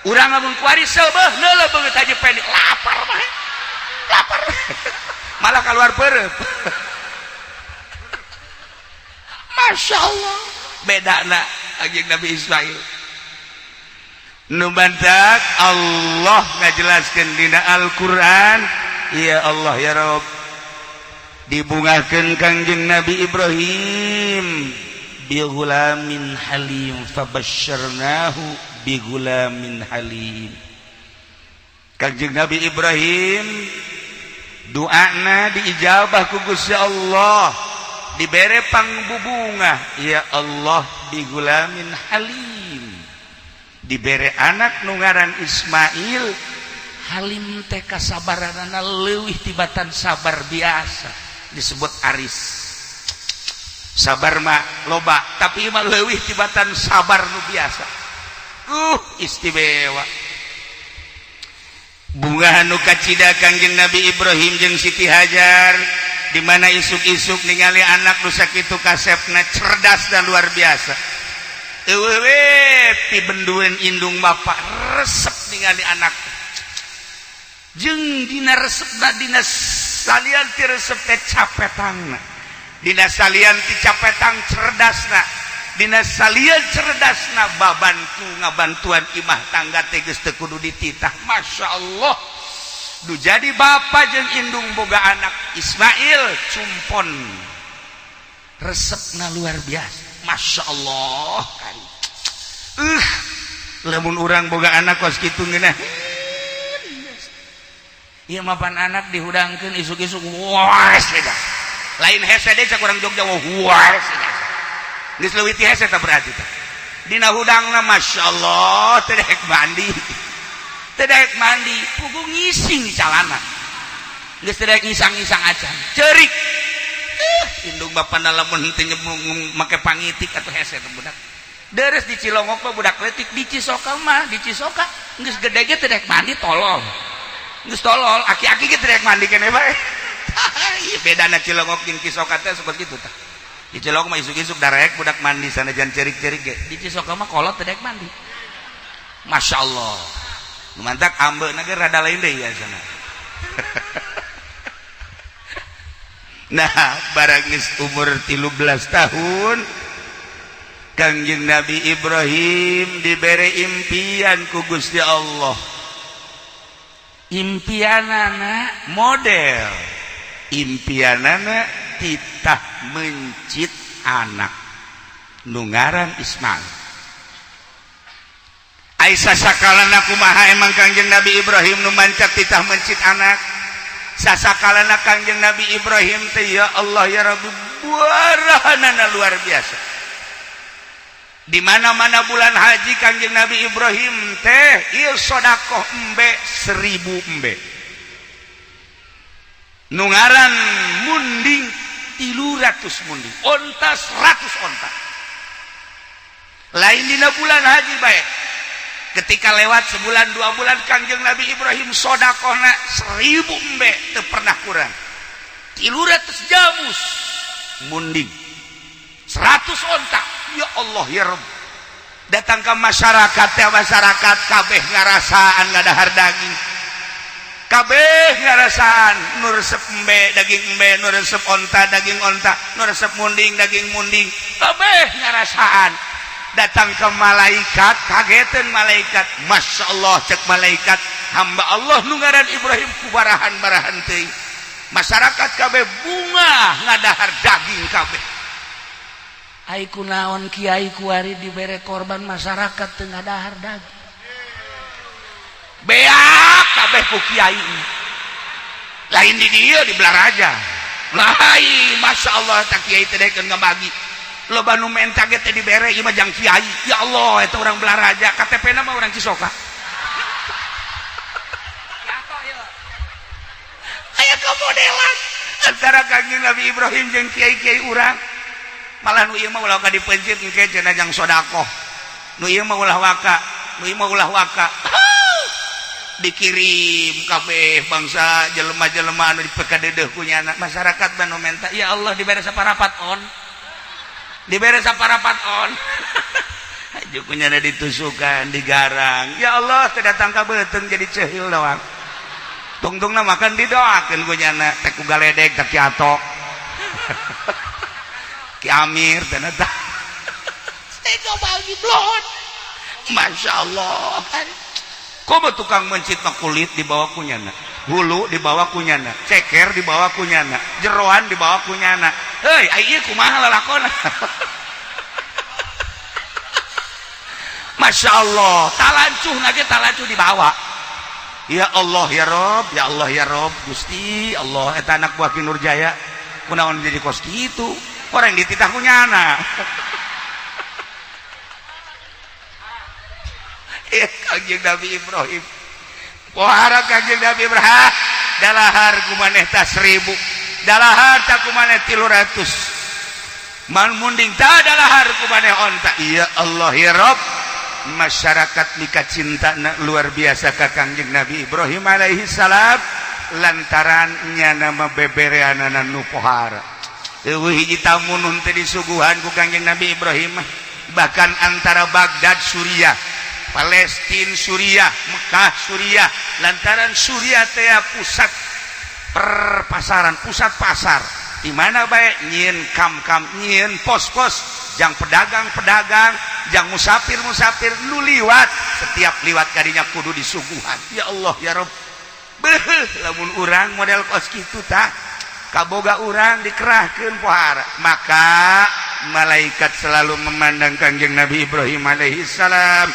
Urang lamun kuari seubeuh neuleuh beungeut Haji Pendi lapar bae. Lapar. Malah keluar perep. Masya Allah. Beda na Kanjeng Nabi Ismail. Nu bantak Allah ngajelaskeun dina Al-Qur'an, ya Allah ya Rabb. Dibungakeun Kangjeng Nabi Ibrahim bi ghulamin halim fabasyarnahu bi ghulamin halim. Kangjeng Nabi Ibrahim doana diijabah ku Gusti Allah, dibere pangbubungah ya Allah bi ghulamin halim. Dibere anak nu ngaran Ismail. Halim teh kasabaranana leuwih tibatan sabar biasa, disebut aris. Sabar mah loba, tapi mah leuwih tibatan sabar nu biasa. Istimewa. Bunga nu kacida Kangjeng Nabi Ibrahim jeung Siti Hajar, di mana isuk-isuk ningali anak nu sakitu kasepna cerdas dan luar biasa. Eueuh we pibendueun indung bapak resep ningali anak. Jeung dina resepna dina salian ti resep teh capetangna. Dina salian ti capetang cerdasna. Dina salian cerdasna babantu ngabantuan imah tangga teh geus teu kudu dititah. Masya Allah. Nu jadi bapa jeung indung boga anak Ismail cumpon. Resepna luar biasa. Masya Allah. Lamun urang boga anak kos kitu ngeunah. Ieu mapan anak dihudangkeun isuk-isuk wah beda. Lain hese deui cak urang Jogja wah beda. Geus leuwih ti hese tah berarti tah. Dina hudangna Masya Allah teu daek mandi. Teu daek mandi, puguh ngising di calana. Geus teu daek ngisang-ngisang acan. Ceurik. Indung bapana lamun henteu nyemplung make pangitik atuh hese teh budak. Deres di Cilongok mah budak leutik, di Cisoka mah, di Cisoka geus gede ge teu daek mandi tolol. Geus tolol, aki-aki ge teu daek mandi keneh bae. Ieu bedana Cilongok jeung Cisoka teh seperti kitu tah. Di Cilongok mah isuk-isuk darek budak mandi sanajan ceurik-ceurik ge. Di Cisoka mah kolot teu daek mandi. Masya Allah. Nu mantak ambeuna ge rada lain deui ya sana. Nah, barang geus umur 13 tahun Kangjeng Nabi Ibrahim dibere impian ku Gusti Allah. Impianana model, impianana titah mencit anak nu ngaran Ismail. Aisyah sakalana kumaha emang Kangjeng Nabi Ibrahim nu mancak titah mencit anak? Sasakalana Kangjeng Nabi Ibrahim teh ya Allah ya Rabbi buarahanana luar biasa. Di mana-mana bulan haji Kangjeng Nabi Ibrahim teh ieu sedekah embe 1000 embe. Nu ngaran munding 300 munding, onta 100 onta. Lain dina bulan haji bae. Ketika lewat sebulan 2 bulan Kangjeng Nabi Ibrahim sodakohna 1000 embe teu pernah kurang. 300 jamus munding, 100 onta. Ya Allah ya Rabb. Datang ke masyarakat teh masyarakat kabeh ngarasaan ngadahar daging. Kabeh ngarasaan nu resep embe daging embe, nu resep onta daging onta, nu resep munding daging munding. Kabeh ngarasaan. Datang ke malaikat, kagetan malaikat. Masya Allah cek malaikat, hamba Allah nu ngaran Ibrahim kubarahan-barahan teuing. Masyarakat kabeh bunga ngadahar daging kabeh. Ai kunaon kiai kuari dibere korban masyarakat teu ngadahar daging. Beak kabeh ku kiai. Lain di dieu di Belaraja. Lain Masya Allah tak kiai teh daekeun ngabagi. Loba nu menta ge teh dibere ieu mah jang kiai. Ya Allah eta urang Belaraja, KTP-na mah urang Cisoka. Aya kamodelan antara Kangjeng Nabi Ibrahim jeung kiai-kiai urang. Malah nu ieu mah ulah ka dipencit engke cenah jang sedekah. Nu ieu mah ulah waka, nu ieu mah ulah waka. Dikirim kabeh bangsa jelema-jelema anu dipekadedeuh ku nyana masyarakat banu menta, ya Allah, dibere saparapat on, dibere saparapat on. Haju ku nyana ditusukan, digarang. Ya Allah, teu datang ka beuteung, jadi ceuhil doang. Tungtungna makan didoakeun ku nyana teh ku galedeg teh Ki Ato, Ki Amir teh eta. Tega bagi blon. Masya Allah kan. Komo tukang mencit mah kulit dibawa ku nyana, hulu dibawa ku nyana, ceker dibawa ku nyana, jeroan dibawa ku nyana. Heuy, ai ieu kumaha lalakona? Masya Allah, talancuh nage talancuh dibawa. Ya Allah ya Rob, ya Allah ya Rob, Gusti Allah, eta anak buah Ki Nurjaya kunaon jadi kos kitu? Orang dititah ku nyana. Ya, Kangjeng Nabi Ibrahim. Pohara Kangjeng Nabi Ibrahim, dalahar kumaneh ta 1000, dalahar ta kumaneh 300. Man munding ta dalahar kumaneh onta. Ya Allah ya Rob, masyarakat mika cinta luar biasa ka Kangjeng Nabi Ibrahim alaihi salam lantaran nyana mah bebereanana nu pohara. Eueuh hiji tamu nu teu disuguhan ku Kangjeng Nabi Ibrahim, bahkan antara Baghdad Suriah, Palestina Suriah, Mekah Suriah, lantaran Suriah teh pusat perpasaran, pusat pasar. Di mana bae nyieun kam-kam, nyieun pos-pos, jang pedagang-pedagang, jang musafir-musafir nu liwat, setiap liwat kadinya kudu disuguhan. Ya Allah ya Rob. Beuh, lamun urang model kos kitu tah, kaboga urang dikerahkeun pohara. Maka malaikat selalu memandang Kangjeng Nabi Ibrahim alaihi salam.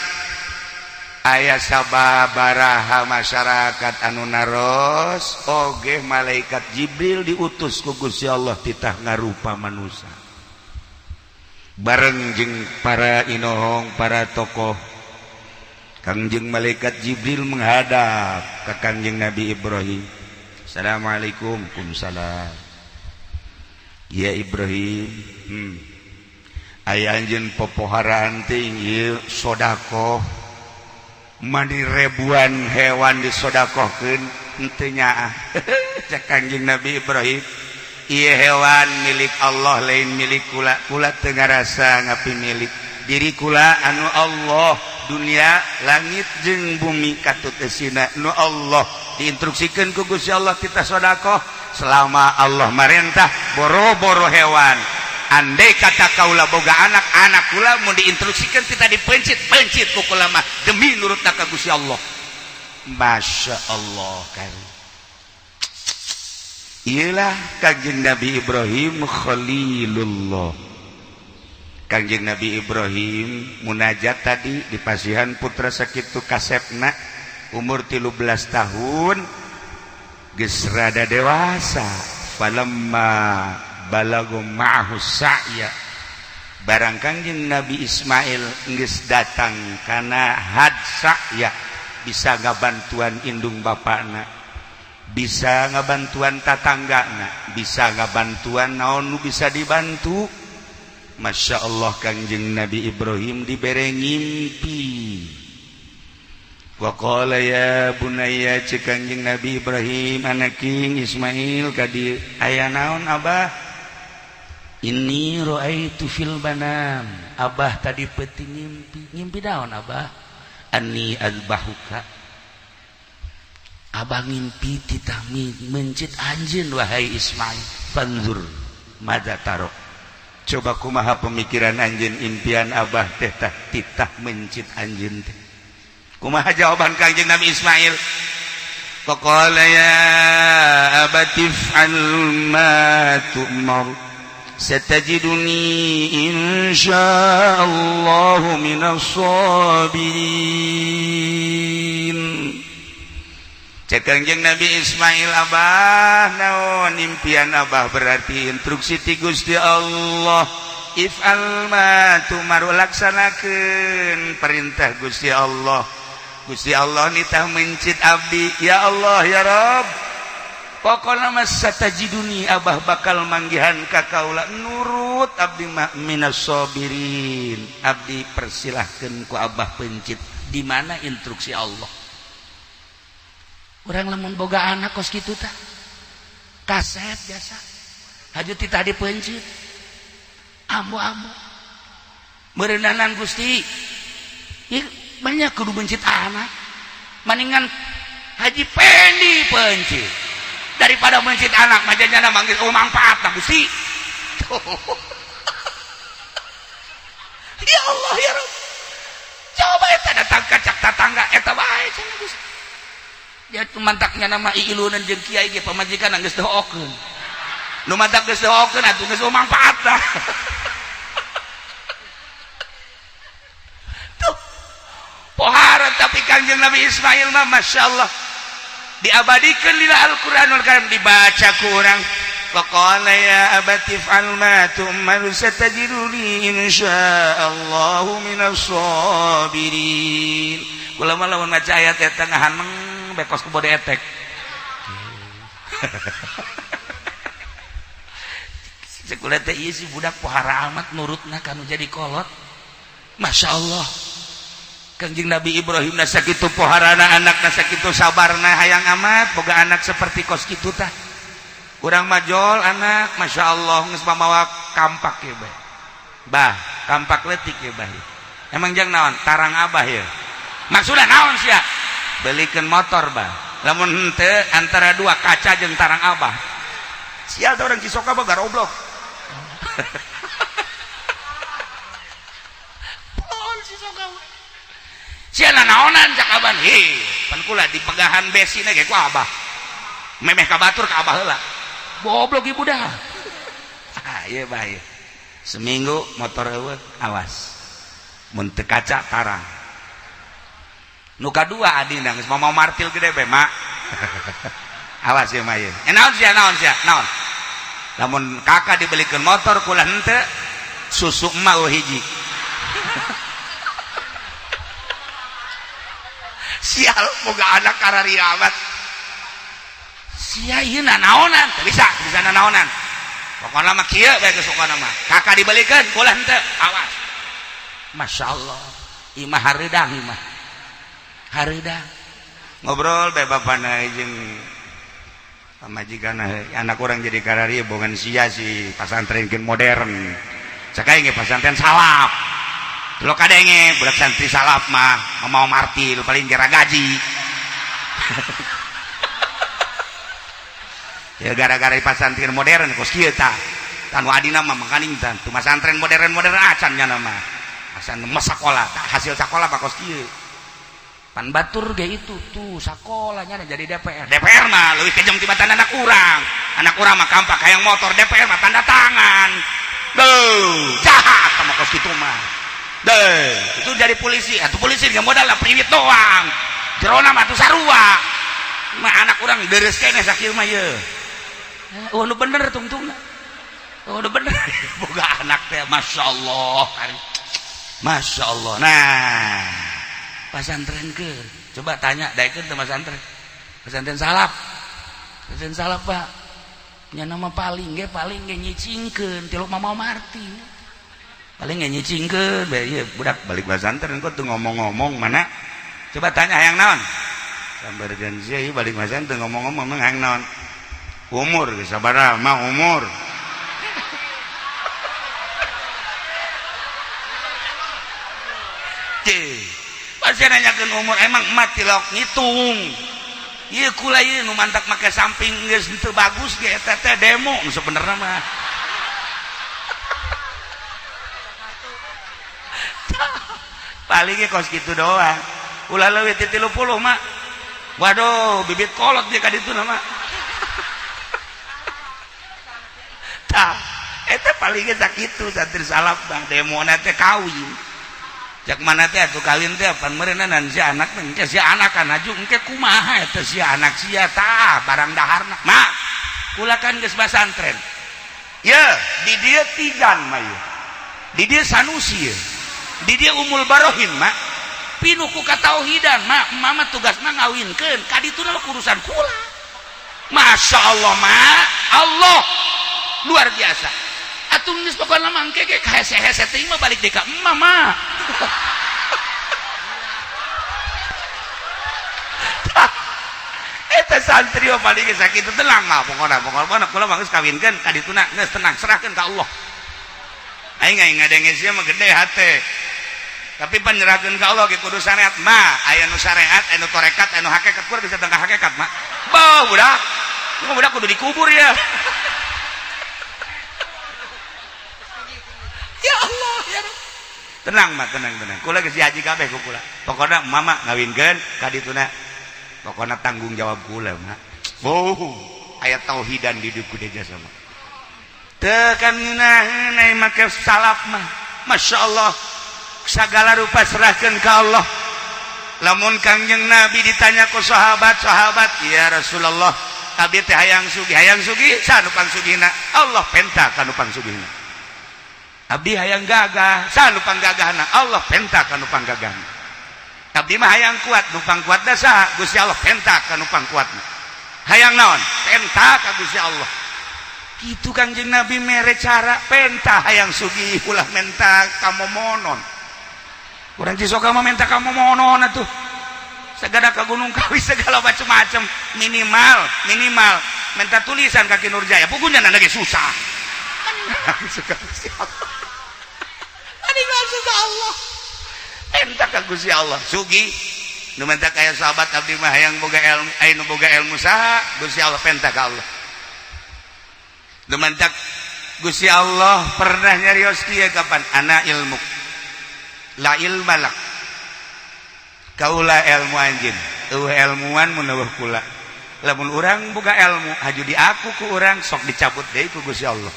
Aya sababaraha masyarakat anu naros oge malaikat Jibril diutus ku Gusti Allah titah ngarupa manusia bareng jeung para inohong, para tokoh. Kangjeng malaikat Jibril menghadap ke Kangjeng Nabi Ibrahim. Assalamualaikum. Waalaikumsalam. Ya Ibrahim, aya anjeun popoharaan teh ieu sodakoh mani ribuan hewan disodakohkeun henteu nyaah. Cek Kangjeng Nabi Ibrahim, ieu hewan milik Allah, lain milik kula. Kula teu ngarasa ngapi milik diri kula, anu Allah dunia langit jeung bumi katut eusina nu Allah. Diinstruksikeun ku Gusti Allah kita sodakoh selama Allah marentah boro-boro hewan. Andai kata kaula boga anak, anak kula mau diinstruksikan kita dipencit, pencit ku kula mah demi nurut ka Gusti Allah. Masya Allah kan. Iyalah Kangjeng Nabi Ibrahim Khalilullah. Kangjeng Nabi Ibrahim munajat tadi di pasihan putra sakitu kasepna umur 13 tahun geus rada dewasa. Falamma balagu ma'ahu sa'ya, barang Kangjeng Nabi Ismail geus datang kana had sa'ya, bisa ngabantuan indung bapakna, bisa ngabantuan tatanggana, bisa ngabantuan naon nu bisa dibantu. Masya Allah, Kangjeng Nabi Ibrahim dibere ngimpi. Wa qala ya bunayya, ceuk Kangjeng Nabi Ibrahim, anaking Ismail ka dieu. Aya naon, Abah? Inni ra'aitu fil manam. Abah tadi peuting ngimpi. Ngimpi naon, Abah? Anni azbahuka. Abah ngimpi titah mencit anjeun wahai Ismail. Fanzur madza taro. Coba kumaha pemikiran anjeun, impian Abah teh tah titah mencit anjeun teh. Kumaha jawaban Kangjeng Nabi Ismail? Faqala ya abati if'al ma tu'mar satajiduni insyaallah minas sabirin. Cek Kangjeng Nabi Ismail, Abah naon impian Abah? Berarti instruksi ti Gusti Allah. If'al ma tu'mar, laksanakeun perintah Gusti Allah. Gusti Allah nitah mencit abdi. Ya Allah ya Rob, pokokna mah satajiduni, Abah bakal manggihan ka kaula nurut abdi mah minas sabirin. Abdi persilahkeun ku Abah pencit. Di mana instruksi Allah? Urang lamun boga anak kos kitu tah. Kaset biasa. Haju ti tadi peuncit. Ambo-ambo. Meureundanan Gusti. Ieu banyak kudu mencit anak. Maningan Haji Pendi peuncit. Daripada mencit anak mah jana manggil oh manfaatna Gusti. Ya Allah ya Rabb. Coba eta datang ka cak tatangga eta bae cenah Gusti. Ya mantaknya nama iilunan jeung kiai ge pamajikan geus doakeun. Nu mantak geus doakeun atuh geus manfaatna. Tuh. Pohara tapi Kanjeng Nabi Ismail mah Masya Allah diabadikan dina Al-Qur'anul Karim dibaca ku urang. Faqala ya abati if'al ma tu'mar satajiduni insyaallahu minas sabirin. Kula mah lamun maca ayat eta ngahaneng bekos ku bode etek. Cek kula teh ieu si budak pohara amat nurutna kanu jadi kolot. Masya Allah. Kanjeng Nabi Ibrahim na sakitu poharana anakna sakitu sabarna hayang amat boga anak seperti kos kitu tah. Urang majol anak Masya Allah geus mamawa kampak ye bah. Bah, kampak leutik ye bah. Emang jang naon? Tarang abah ye. Maksudna naon sia? Belikeun motor bah. Lamun henteu antara dua kaca jeung tarang abah. Sial teh urang Cisoka mah garoblok. Pol Cisoka we. Sia naonan cak aban. Hei, pan kula dipegahan besina ge ku abah. Memeh ka batur ka abah heula. Goblok ibu dah. Ah, iya bahaya. Seminggu motor eueuh, awas. Mun teu kaca tarang. Nu kadua adina geus mau martil gede be, Mak. Awas ya mah ieu. Naon sia, naon sia, naon. Lamun kakak dibelikeun motor kula henteu, susu emak eueuh hiji. Sial boga anak kararia amat. Sia ieu nanaonan, teu bisa, teu bisa nanaonan. Pokona mah kieu bae geus pokona mah. Kakak dibelikeun kula henteu, awas. Masya Allah, imah hareudang imah. Hareudang. Ngobrol bae bapana jeung pamajikan anak urang jadi kararia bongan sia si pasantren gen modern. Cek aing ge pasantren salaf. Lo kadenge budak santri salaf mah mau martil paling gera gaji. Ya gara-gara pasantren modern kos kieu tah. Tanu adina mah makaning tah. Tu pasantren modern-modern acan nya nama. Acan mah sakola, hasil sakola mah kos kieu. Pan batur ge itu tuh sakolanya jadi DPR. DPR mah leuwih kejam tibatan anak urang. Anak urang mah kampak hayang motor, DPR mah tanda tangan. Duh, jahat sama kos kitu mah. Deh, itu dari polisi. Atuh polisi ge modal lah priwit doang. Jerona mah atuh sarua. Mah anak urang deres keneh sakieu mah ye. Oh, nu bener tungtungna. Oh, nu bener. Boga anak teh Masya Allah. Masya Allah. Nah, pasantren ke. Coba tanya daekeun teh pasantren. Pasantren salaf. Pasantren salaf, Pak. Nya nama paling ge nyicingkeun tilok Mama Marti. Paling ge nyicingkeun bae ieu budak balik pasantren kok teu ngomong-ngomong mana? Coba tanya hayang naon? Sambarkeun sia ieu balik pasantren teu ngomong-ngomong hayang naon? Umur geus sabaraha mah umur. Cih, pasti nanyakeun umur emang emak tilok ngitung. Ieu kula ieu nu mantak make samping geus henteu bagus ge eta teh demo nu sebenarna mah. Paling ge kos kitu doang. Ulah leuwih ti 30 mah. Waduh, bibit kolot dia ka ditu mah. Tah, eta paling ge sakitu santri salaf bang demona teh kawin. Cak mana teh atuh kawin teh pan meureunna si anak teh engke si anak kan aju engke kumaha eta si anak sia tah barang daharna. Mak, kula kan geus pasantren. Ye, di dieu Tijan mah ye. Di dieu Sanusi ye. Di dieu Umul Barohin mak. Pinuh ku katauhidan mak, mama tugas mah ngawinkeun ka dituna urusan kula. Masya Allah mak, Allah luar biasa. Atuh geus pokona mah engke ge hese-hese teuing mah balik deui ka emak mah. Da santri mah paling geus sakitu, tenang mah pokona, pokona kula mah geus kawinkeun ka dituna, geus tenang, serahkeun ka Allah. Aing aing ngadenge sia mah gede hate. Tapi penyerahkeun ka Allah ge kudu syariat mah, aya nu syariat, aya nu tarekat, aya nu hakikat, kudu bisa tentang hakikat mah. Bah, budak. Lu budak kudu dikubur ya. Ya Allah, ya Rabb. Tenang mah, tenang, tenang. Kula geus haji kabeh ku kula. Pokona mama ngawinkeun ka dituna. Pokona tanggung jawab kula mah. Oh, aya tauhidan di dieu kudu jasa mah. Teu kan ngeunaheun ai make salaf mah. Masya Allah. Segala rupa serahkan ke Allah. Lamun Kangjeng Nabi ditanya ku sahabat-sahabat, ya Rasulullah, abdi teh hayang sugih, hayang sugih, saha nu pangsugihna? Allah penta ka nu pangsugihna. Abdi hayang gagah, saha nu panggagahna? Allah penta ka nu panggagahna. Abdi mah hayang kuat, nu pangkuatna saha? Gusti Allah penta ka nu pangkuatna. Hayang naon? Penta ka Gusti Allah. Kitu Kangjeng Nabi mere cara penta hayang sugih ulah menta kamomonon. Urang Cisoka mah minta kamomonon atuh. Segala ke Gunung Kawi segala macam-macam, minimal minimal minta tulisan kaki Nurjaya, pugunya lagi susah. Suka Gusti Allah. Ani suka Allah. Minta ka Gusti Allah. Sugi nu minta kaya sahabat abdi mah hayang boga ilmu, aya nu boga ilmu saha? Gusti Allah penta ka Allah. Nu minta Gusti Allah pernah nyarios kieu kapan? Ana ilmu. La ilma lak. Kaula ilmu anjeun. Eueuh ilmuan mun eueuh kula. Lamun urang boga ilmu haju diaku ku urang sok dicabut deui ku Gusti Allah.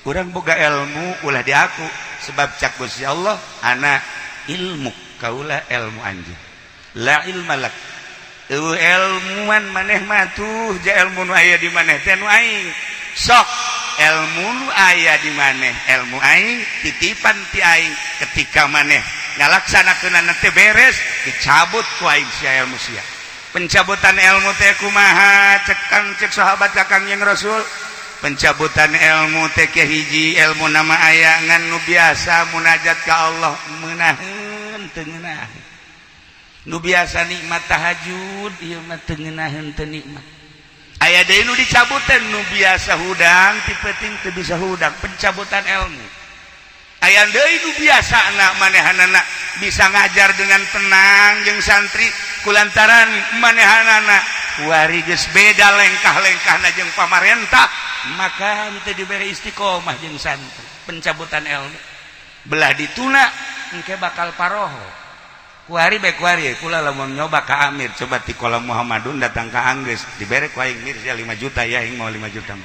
Urang boga ilmu ulah diaku sebab cak Gusti Allah ana ilmu kaula ilmu anjeun. La ilma lak. Eueuh ilmuan maneh mah tuh ja ilmu nu aya di maneh teh nu aing. Sok ilmu nu aya di maneh ilmu aing titipan ti aing ketika maneh ngalaksanakeunana teh beres dicabut ku aing sia ilmu sia. Pencabutan ilmu teh kumaha cek kang cek sahabat ka Kangjeng Rasul? Pencabutan ilmu teh ke hiji ilmu nama aya ngan nu biasa munajat ka Allah meunaheun teu ngeunaheun. Nu biasa nikmat tahajud ieu mah teu ngeunaheun teu nikmat. Aya deui nu dicabutan nu biasa hudang ti peuting teu bisa hudang, pencabutan ilmu. Aya deui nu biasa anak manehanana bisa ngajar dengan tenang jeung santri kulantaran manehanana kuari geus beda lengkah-lengkahna jeung pamarentah maka teu dibere istiqomah jeung santri, pencabutan ilmu. Belah dituna engke bakal paroho. Kuari bae kuari kula lamun nyoba ka Amir coba ti kolam Muhammadun datang ka Anggeus dibere ku aing mir sia 5 juta ya aing mau 5 juta.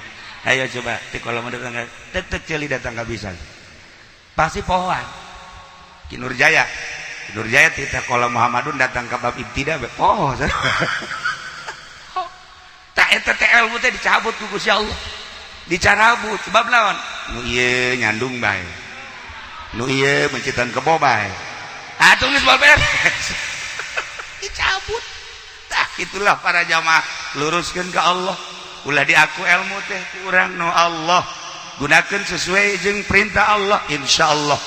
Ayo coba ti kolam datang ka tetek ceuli datang ka bisa. Pasti pohoan. Ki Nurjaya. Ki Nurjaya ti kolam Muhammadun datang ka bab ibtida bae poho. Tak eta teh ilmu teh dicabut ku Gusti Allah. Dicarabut sebab naon? Nu ieu nyandung bae. Nu ieu mencitan kebo bae. Atuh geus beres. Dicabut. Tah itulah para jamaah luruskeun ka Allah. Ulah diaku ilmu teh ku urang nu Allah. Gunakeun sesuai jeung perintah Allah insyaallah.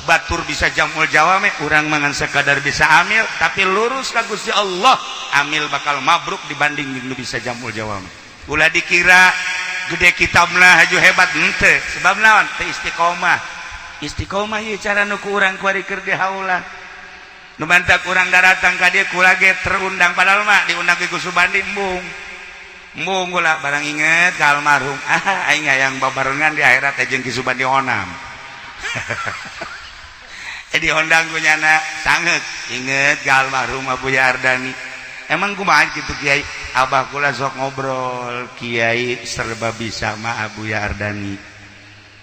Batur bisa jamul jawame urang mangan sekadar bisa amil tapi lurus ka Gusti Allah amil bakal mabruk dibanding jeung nu bisa jamul jawame. Ulah dikira gede kitabna haju hebat henteu sebab naon teu istiqomah. Istiqomah ieu cara nu ku urang kuari keur dihaulan. Nu mantak urang daratang ka dieu kula ge terundang padahal mah diundang ke Subandi embung. Embung kula barang inget ka almarhum. Ah aing hayang babarengan di akhirat teh jeung Ki Subandi Onam. Jadi diundang ku nyana sangeuk inget ka almarhum Abuya Ardani. Emang kumaha kitu Kiai? Abah kula sok ngobrol Kiai serba bisa mah Abuya Ardani.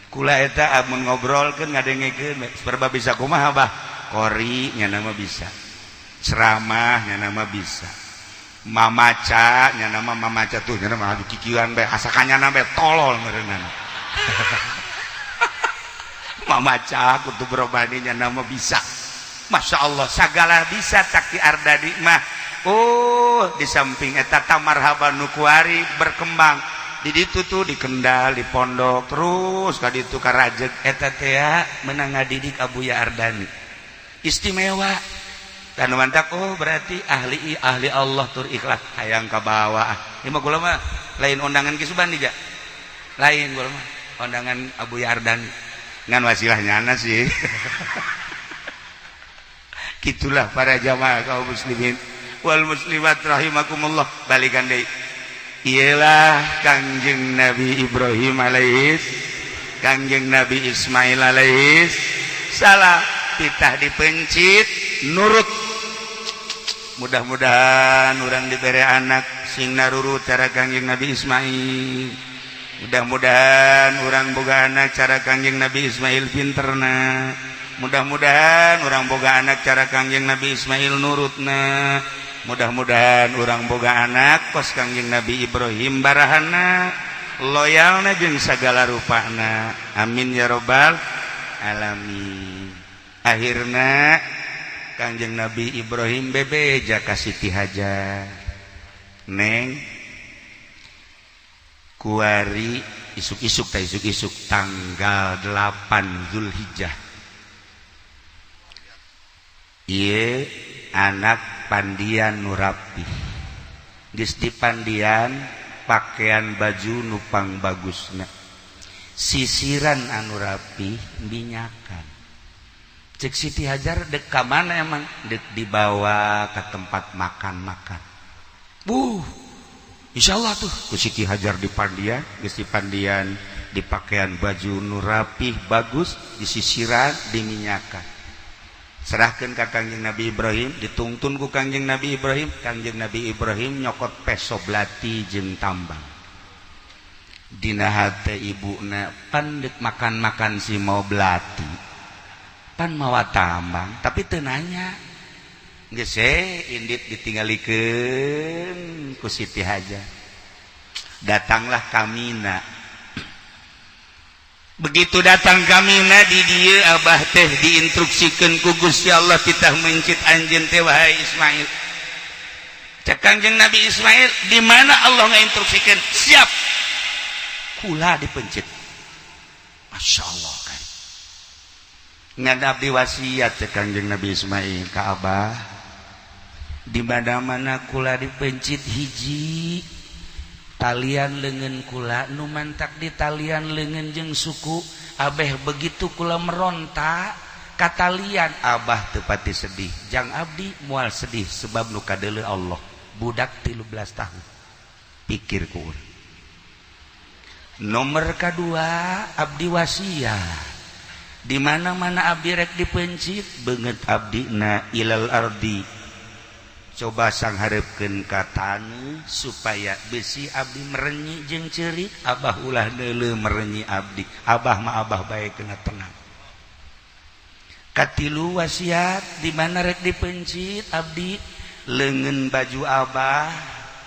Kula eta amun ngobrolkeun ngadengekeun serba bisa kumaha Abah? Kori nya nama bisa. Ceramah nya nama bisa. Mamaca nya nama mamaca tuh nya nama adu kikieuan bae asa kanyana bae tolol meureunana. Mamaca kutub robani nya nama bisa. Masya Allah sagala bisa Taki Ardani mah. Oh di samping eta tamarhaban nu kuari berkembang di ditu tuh di Kendal di pondok terus ka ditu ka Rajeg eta teh menang ngadidik Abuya Ardani istimewa. Dan mantak oh berarti ahli ahli Allah tur ikhlas hayang ka bawah. Ieu mah kula mah lain undangan Ki Subandi ja. Lain kula mah undangan Abu Yardan ngan wasilahnya ana sih. Gitulah para jamaah kaum muslimin wal muslimat rahimakumullah. Balikan deui. Iyalah Kangjeng Nabi Ibrahim alaihis, Kangjeng Nabi Ismail alaihis salam, titah dipencit nurut. Mudah-mudahan urang diberi anak sing narurut cara Kangjeng Nabi Ismail. Mudah-mudahan urang boga anak cara Kangjeng Nabi Ismail pinterna. Mudah-mudahan urang boga anak cara Kangjeng Nabi Ismail nurutna. Mudah-mudahan urang boga anak kos Kangjeng Nabi Ibrahim barahana, loyalna jeung sagala rupana. Amin ya robbal alamin. Akhirna Kangjeng Nabi Ibrahim bebeja ka Siti Hajar, "Neng, kuari isuk-isuk ta isuk-isuk tanggal 8 Zulhijjah ieu anak pandian nu rapi, geus dipandian, pakaian baju nupang bagusna, sisiran anu rapi, minyakan." Cek Siti Hajar, "Dek ka mana emang?" "Dek dibawa ke tempat makan-makan." Buh, insyaallah tuh ku Siti Hajar dipandian. Geus dipandian, dipakaian baju nu rapih bagus, disisiran, diminyakan, serahkan ka Kangjeng Nabi Ibrahim. Ditungtun ku Kangjeng Nabi Ibrahim. Kangjeng Nabi Ibrahim nyokot peso belati jeung tambang. Dina hate ibuna, pan dek makan-makan si mau belati, pan mawa tambang, tapi teu nanya. Geus indit ditinggalikeun ku Siti Hajar. Datanglah kamina. Begitu datang kamina, di dieu abah teh diinstruksikan ku Gusti Allah titah mencit anjeun teh, wahai Ismail. Cek Kangjeng Nabi Ismail, "Di mana Allah ngainstruksikan?" "Siap, kula dipencit." Masya Allah kan. "Ngan abdi wasiat," cek Kangjeng Nabi Ismail ka abah, "di mana-mana kula dipencit, hiji, talian lengan kula nu mantak di talian lengan jeung suku abeh, begitu kula meronta katalian, abah tepati sedih. Jang abdi mual sedih sebab nu kadeuleu Allah." Budak 13 tahun pikir ku. "Nomor kedua, abdi wasiat, di mana-mana abdi rek dipencit, beungeut abdi na ilal ardi, coba sangharepkeun ka taneuh supaya besi abdi merenyi jeung ceurik. Abah ulah neuleuh merenyi abdi, abah mah abah bae kena tenang." Katilu wasiat, di mana rek dipencit abdi, leungeun baju abah,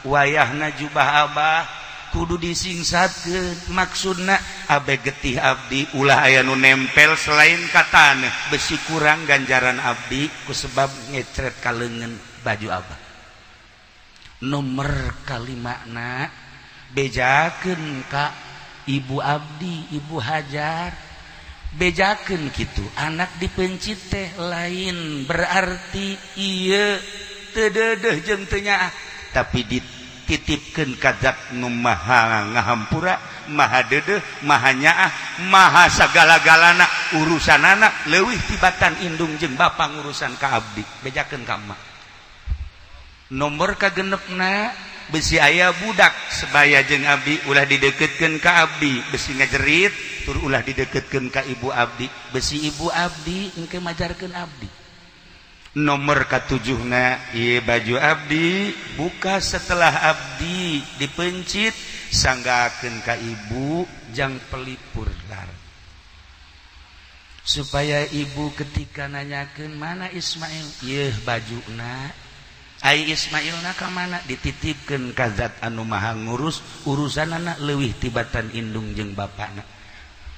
wayahna jubah abah kudu disingsatkeun. Maksudna abe getih abdi ulah aya nu nempel selain ka taneuh, besi kurang ganjaran abdi ku sebab ngecret ka leungeun baju abah. Nomor kalimana, bejakeun ka ibu abdi, Ibu Hajar, bejakeun kitu, anak dipencit teh lain berarti ieu teu deudeuh jeung teu nyaah, tapi dititipkeun ka zat nu maha ngahampura, maha deudeuh, maha nyaah, maha sagala-galana. Urusanana leuwih tibatan indung jeung bapa ngurusan ka abdi. Bejakeun ka emak. Nomor kagenepna, besi aya budak sebaya jeung abdi, ulah dideketkeun ka abdi, besi ngajerit. Tur ulah dideketkeun ka ibu abdi, besi ibu abdi engke majarkeun abdi. Nomor katujuhna, ieu baju abdi buka setelah abdi dipencit, sanggakeun ka ibu jang pelipur lar, supaya ibu ketika nanyakeun mana Ismail, ieu bajuna. Ai Ismail na ka mana? Dititipkeun ka zat anu maha ngurus urusanana leuwih tibatan indung jeung bapana.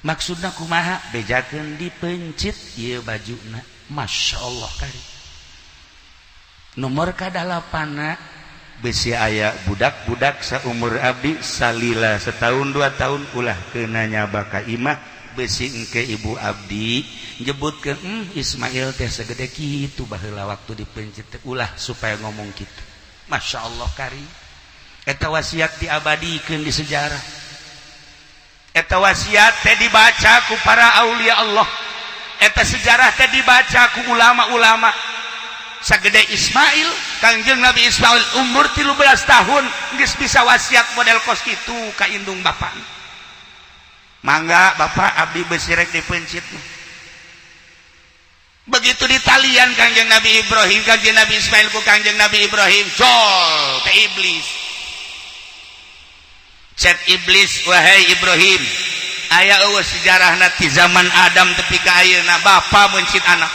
Maksudna kumaha? Bejakeun dipencit ieu bajuna. Masya Allah kari. Nomor kadalapana, besi aya budak-budak saumur abdi salila setahun 2 tahun, ulah kena nyaba ka imah. Besi engke ibu abdi nyebutkeun Ismail teh segede kitu baheula waktu dipencit teh ulah supaya ngomong kitu. Masya Allah kari. Eta wasiat diabadikeun di sejarah. Eta wasiat teh dibaca ku para aulia Allah. Eta sejarah teh dibaca ku ulama-ulama. Sagede Ismail, Kangjeng Nabi Ismail umur 13 tahun geus bisa wasiat model kos kitu ka indung bapak. Mangga bapak abdi besi rek dipencit. Begitu ditalian Kangjeng Nabi Ibrahim, Kangjeng Nabi Ismail ku Kangjeng Nabi Ibrahim, jol ke iblis. Cek iblis, wahai Ibrahim, aya eueuh sejarahna ti zaman Adam tepi ka ayeuna bapa mencit anak.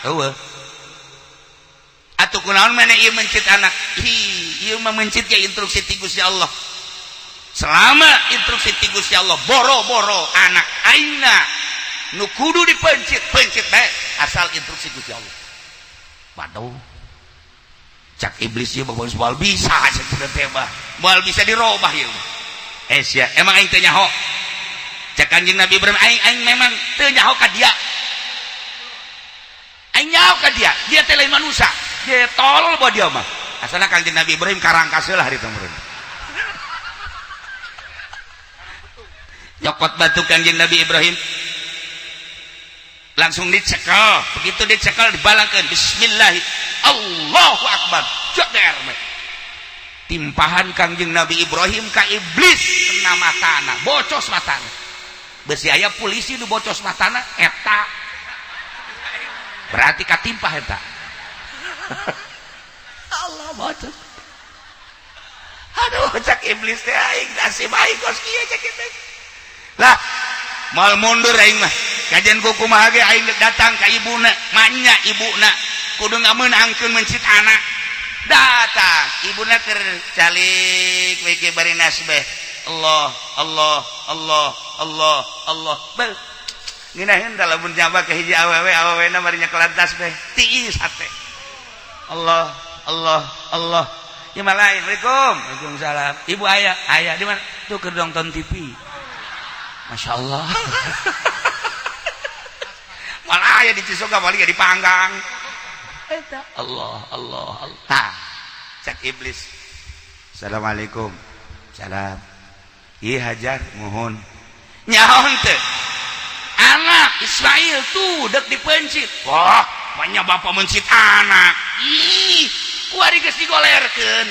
Eueuh. Atuh kunaon maneh ieu mencit anak? Hi, ieu mah mencit ge instruksi ti Gusti Allah. Selama instruksi ti Gusti Allah boro-boro anak aingna nu kudu dipencit, pencit bae asal instruksi Gusti Allah. Waduh. Cak iblis ieu mah moal bisa cenah teh mah. Moal bisa dirobah ieu mah. Eh sia, emang aing teu nyaho. Cak Kanjeng Nabi Ibrahim aing aing memang teu nyaho ka dia. Aing nyaho ka dia, dia teh lain manusia. Dia tolol bawa dia mah. Asalna Kanjeng Nabi Ibrahim karangkas heula hari teh. Nyokot batu Kanjeng Nabi Ibrahim. Langsung dicekel, begitu dicekel dibalangkeun bismillah Allahu akbar. Jeder timpahan Kangjeng Nabi Ibrahim ka iblis kena matana, bocos matana. Besi aya polisi nu bocos matana eta. Berarti katimpah eta. Allah bocos. Aduh cak iblis teh aing nasib aing kos kieu cak iblis. Lah moal mundur aing mah. Kajian ku kumaha ge aing datang ka ibuna, manya ibuna kudu ngameunangkeun mencit anak. Datang ibuna keur calik we ge bari nasbeh. Allah Allah Allah Allah Allah. Bel ngeunaheun da lamun nyaba ka hiji awewe awewena bari nyekelan tasbeh tiis hate. Allah Allah Allah. Ieu mah lain. Assalamualaikum. Waalaikumsalam. Ibu aya, aya di mana? Tuh keur nonton TV. Masya Allah. Malah aya di Cisoga paling dipanggang. Eta Allah Allah Allah. Tah, cek iblis. Assalamualaikum. Salam. Ieu hajar mohon. Nyaon teh? Anak Ismail tuh dek dipencit. Wah, banyak bapak mencit anak. Ih, kuari geus digolerkeun.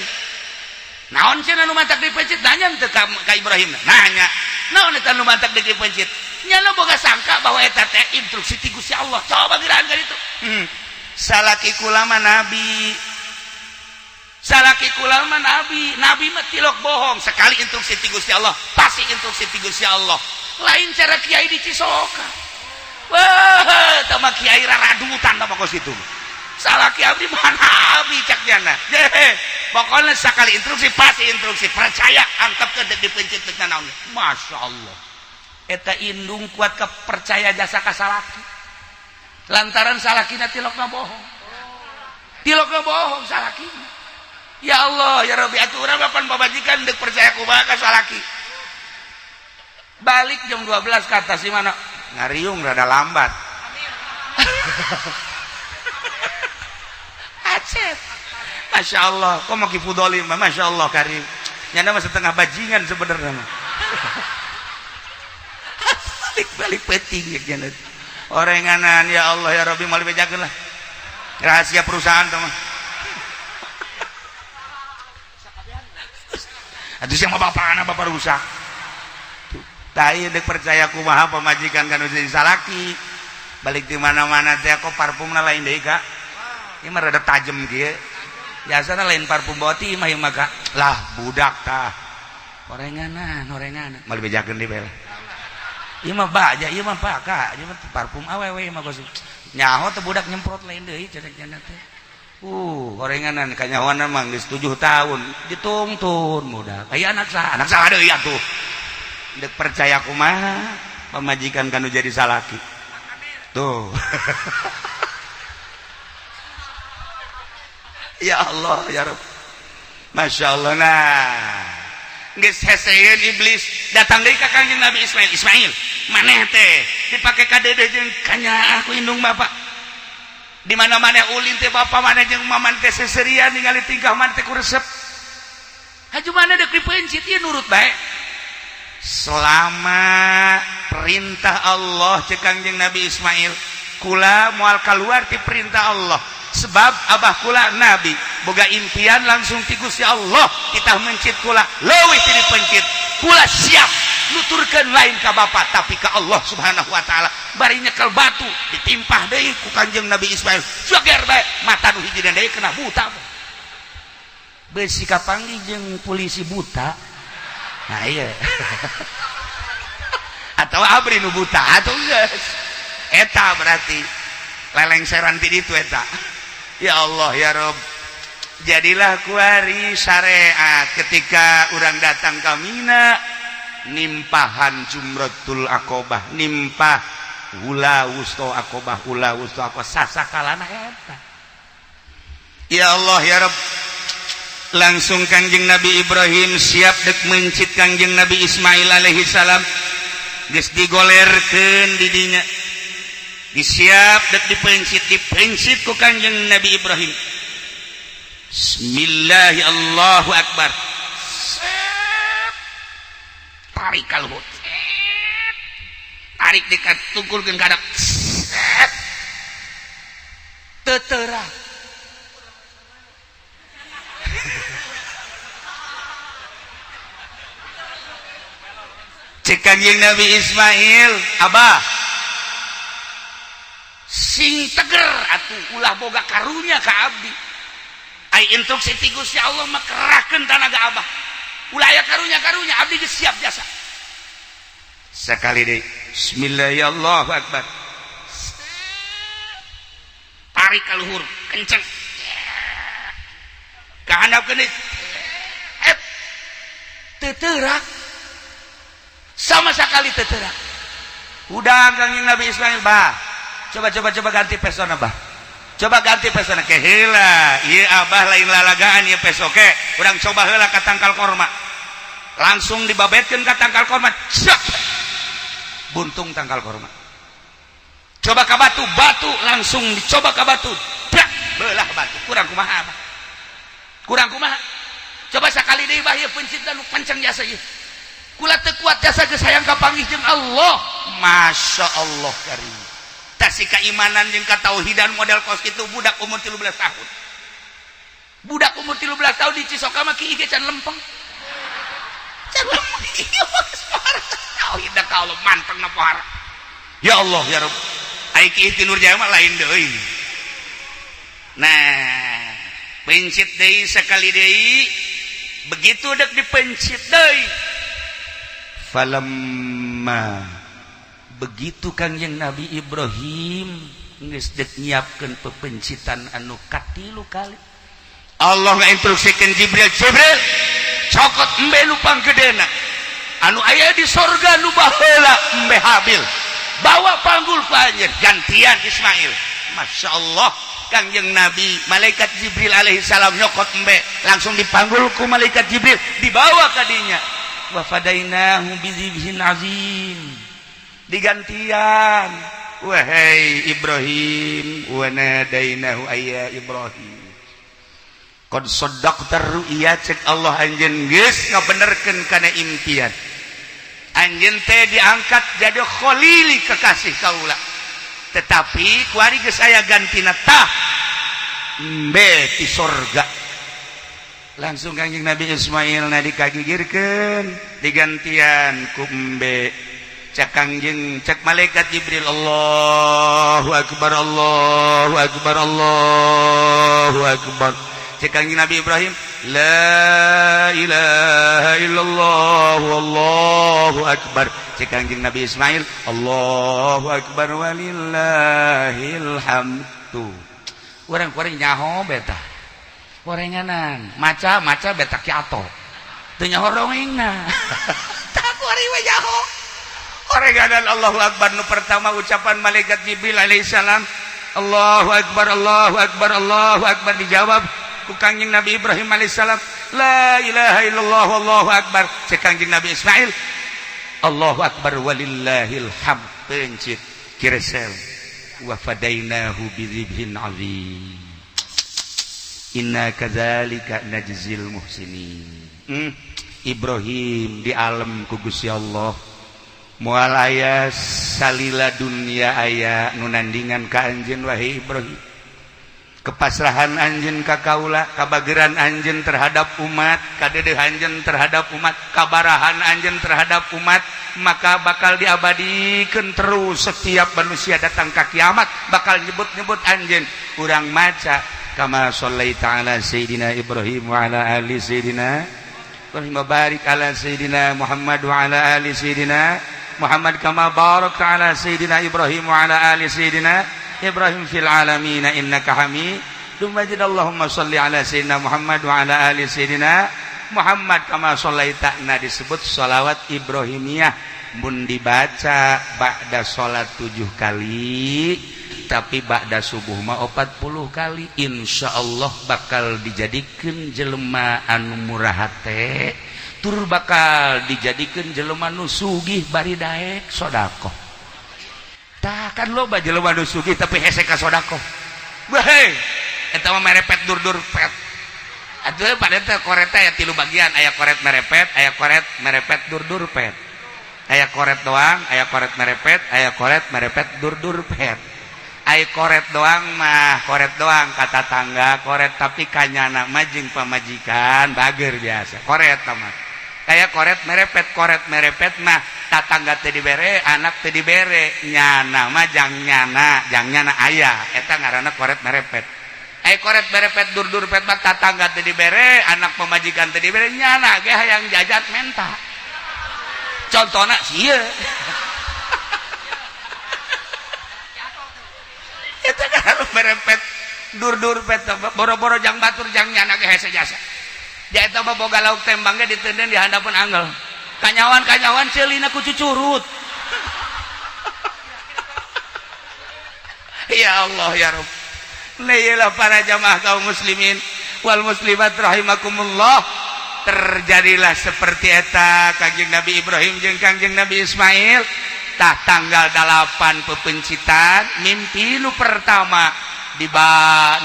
Naon cenah nu mantak dipencit? Nanya teu ka Ibrahim. Nanya. Naon eta nu mantak dipencit? Nya nu boga sangka bahwa eta teh instruksi ti Gusti Allah. Coba giraan ka ditu. Salaki kula mah nabi. Salaki kula mah nabi. Nabi mah tilok bohong. Sekali instruksi ti Gusti Allah, pasti instruksi ti Gusti Allah. Lain cara kiai di Cisoka. Wah, eta mah kiai raradutan tah kos kitu. Salaki abdi mah nabi cak jana. Pokoknya sekali instruksi pasti instruksi, percaya antep ke dek dipencit dek naon. Masya Allah. Eta indung kuat kepercaya jasa ka salaki. Lantaran salakina tilokna bohong. Tilokna bohong salakina. Ya Allah, ya Rabbi atuh urang kapan pabajikan dek percaya kumaha ka salaki. Balik jam 12 ke atas di mana? Ngariung rada lambat. Acet. Masya Allah, kok mau kifudoli, Masya Allah karim. Nyana mah setengah bajingan sebenarnya. Balik peting ya nyana. Orenganan ya Allah ya Rabbi mal bejakeun lah. Rahasia perusahaan teman. Atuh sia mah bapana bapak rusak. Tah ieu deuk percaya kumaha pamajikan kan jadi salaki. Balik di mana-mana teh kok parfumna lain deui ka. Ieu mah rada tajem kieu. Biasana lain parfum boti mah ieu mah ka. Lah budak tah. Orenganan, orenganan. Mal bejakeun di bela. Ieu mah baja, ieu mah paka, ieu mah parfum awewe ieu mah kos. Nyaho teh budak nyemprot lain deui cenah cenah teh. Orenganan kanyahoana mah geus 7 tahun ditungtun budak. Aya anak saha? Anak saha deui atuh. Deuk percaya kumaha pamajikan kanu jadi salaki. Tuh. Ya Allah ya Rabb. Masya Allah. Nah, geus heseun iblis datang deui ka Kangjeng Nabi Ismail. Ismail, Maneh teh dipake ka dede jeung kanyaah ku indung bapak. Di mana maneh ulin teh bapak maneh jeung maman teh seserian ningali tingkah maneh teh ku resep. Haju mana dek dipencit ieu nurut bae. Selama perintah Allah cek Kangjeng Nabi Ismail, kula moal keluar ti perintah Allah. Sebab abah kula nabi, boga impian langsung ti Gusti Allah, kita mencit kula leuwih ti dipencit. Kula siap nuturkeun lain ka bapa tapi ka Allah Subhanahu wa taala. Bari nyekel batu ditimpah deui ku Kangjeng Nabi Ismail. Joger bae mata nu hiji deui kena buta. Besi kapanggih jeung polisi buta. Nah iya. Atau abri nu buta atau geus. Eta berarti lelengseran ti ditu eta. Ya Allah ya Rob. Jadilah kuari syariat ketika orang datang ke Mina nimpahan Jumratul Aqobah, nimpah ula wusto Aqobah, ula wusto Aqobah sasakalana eta. Ya Allah ya Rob. Langsung Kangjeng Nabi Ibrahim siap dek mencit Kangjeng Nabi Ismail alaihi salam. Geus digolerkeun di dinya. Disiap dek dipencit, dipencit ku Kangjeng Nabi Ibrahim. Bismillahi Allahu Akbar. Set. Tarik kaluhur. Set. Tarik dekat tungkulkeun ka. Set. Tetera. Cek Kangjeng Nabi Ismail, abah sing teger atuh ulah boga karunya ka abdi. Ai instruksi ti Gusti Allah mah kerahkeun tanaga abah. Ulah aya karunya-karunya abdi geus siap jasa. Sekali deui, bismillahirrahmanirrahim, Allahu akbar. Tarik ka luhur, kenceng. Ka handap deui. Teu teurak. Sama sekali teu teurak. Udah Kangjeng Nabi Ismail, bah. Coba coba coba ganti pesona, bah. Coba ganti pesona ke heula. Ieu abah lain lalagaan ieu peso ke. Urang coba heula ka tangkal korma. Langsung dibabetkeun ka tangkal korma. Cek. Buntung tangkal korma. Coba ka batu, batu langsung dicoba ka batu. Dak, belah batu. Kurang kumaha abah? Kurang kumaha? Coba sakali deui bah ieu pencitna nu kenceng jasa ieu. Kula teu kuat jasa geus hayang kapanggih jeung Allah. Masya Allah karim. Tah si keimanan jeung katauhidan model kos kitu budak umur 13 tahun. Budak umur 13 tahun di Cisoka mah kieu can lempeng. Can lempeng ieu mah geus tauhid da ka Allah manteng na pohara. Ya Allah ya Rabb. Ai kieu ti Nur Jaya mah lain deui. Nah, pencit deui sekali deui. Begitu dek dipencit deui. Falamma begitu Kangjeng Nabi Ibrahim geus dek nyiapkeun pepencitan anu katilu kali. Allah ngainstruksikeun Jibril, Jibril cokot embe nu panggedena anu aya di sorga nu baheula embe Habil, bawa panggul ku anjeun gantian Ismail. Masya Allah, Kangjeng Nabi malaikat Jibril alaihi salam nyokot embe langsung dipanggul ku malaikat Jibril dibawa ka dinya. Wa fadainahu bizibhin azim, digantian. Wahai Ibrahim, wa nadainahu ayya Ibrahim qad saddaqta ru'ya. Cek Allah, anjeun geus ngabenerkeun kana impian anjeun teh diangkat jadi khalili, kekasih kaula, tetapi kuari geus aya gantina, tah embe ti sorga. Langsung Kangjeng Nabi Ismail na dikagigirkeun, digantian ku embe. Cek Kangjeng, cek malaikat Jibril, Allahu akbar, Allahu akbar, Allahu akbar. Cek Kangjeng Nabi Ibrahim, la ilaha illallah, wallahu akbar. Cek Kangjeng Nabi Ismail, Allahu akbar walillahil hamdu. Urang kuring nyaho beta gorenganan maca maca beta kiato teu nyaho dongengna. Tah kuari we nyaho gorenganan. Allahu akbar nu pertama ucapan malaikat Jibril alaihissalam, Allahu akbar, Allahu akbar, Allahu akbar. Dijawab ku Kangjeng Nabi Ibrahim alaihissalam, la ilaha illallah, Allahu akbar. Cek Kangjeng Nabi Ismail, Allahu akbar walillahil hamd pencit kiresel wa fadainahu bidzibhin azim inna kadzalika najzil muhsinin. Ibrahim di alam ku Gusti Allah moal aya salila dunia aya nu nandingan ka anjeun wahai Ibrahim. Kepasrahan anjeun ka kaula, kabageran anjeun terhadap umat, kadedeh anjeun terhadap umat, kabarahan anjeun terhadap umat, maka bakal diabadikeun terus. Setiap manusia datang ka kiamat bakal nyebut-nyebut anjeun. Urang maca kama shallaita ala sayidina Ibrahim wa ala ali sayidina Ibrahim wa barik ala sayidina Muhammad wa ala ali sayidina Muhammad kama barakta ala sayidina Ibrahim wa ala ali sayidina Ibrahim fil alamin innaka Hamidum Majid. Allahumma shalli ala sayyidina Muhammad wa ala ali sayyidina Muhammad kama shallaita. Nah, disebut sholawat Ibrahimiyah mun dibaca ba'da salat 7 kali, tapi ba'da subuh mah 40 kali, insyaallah bakal dijadikeun jelema anu murah hate, tur bakal dijadikeun jelema nu sugih bari daek sedekah. Tah kan loba jelema nu sugih tapi hese ka sedekah. Weh, eta mah merepet dur-dur pet. Atuh pada teh koret aya tilu bagian, aya koret merepet, aya koret merepet dur-dur pet. Aya koret doang, aya koret merepet, aya koret merepet dur-dur pet. Aya koret doang mah, koret doang kata tangga koret, tapi kanyana mah jeung pamajikan bager biasa. Koret mah. Kayak koret merepet mah tatangga teu dibere, anak teu dibere, nyana mah jang nyana aya, eta ngaranna koret merepet. Aya koret merepet dur-dur pet mah tatangga teu dibere, anak pamajikan teu dibere, nyana ge hayang jajan menta. Contohna sieun. Eta ngaranna merepet dur-dur pet, boro-boro jang batur jang nyana ge hese jasa. Dia eta mah boga lauk tembangnya ditenden di handapeun angel. Kanyawan-kanyawan ceulina ku cucurut. Ya Allah ya Rabb. Nailah para jamaah kaum muslimin wal muslimat rahimakumullah. Terjadilah seperti eta Kangjeng Nabi Ibrahim jeung Kangjeng Nabi Ismail. Tah tanggal 8 pepencitan mimpi nu pertama diba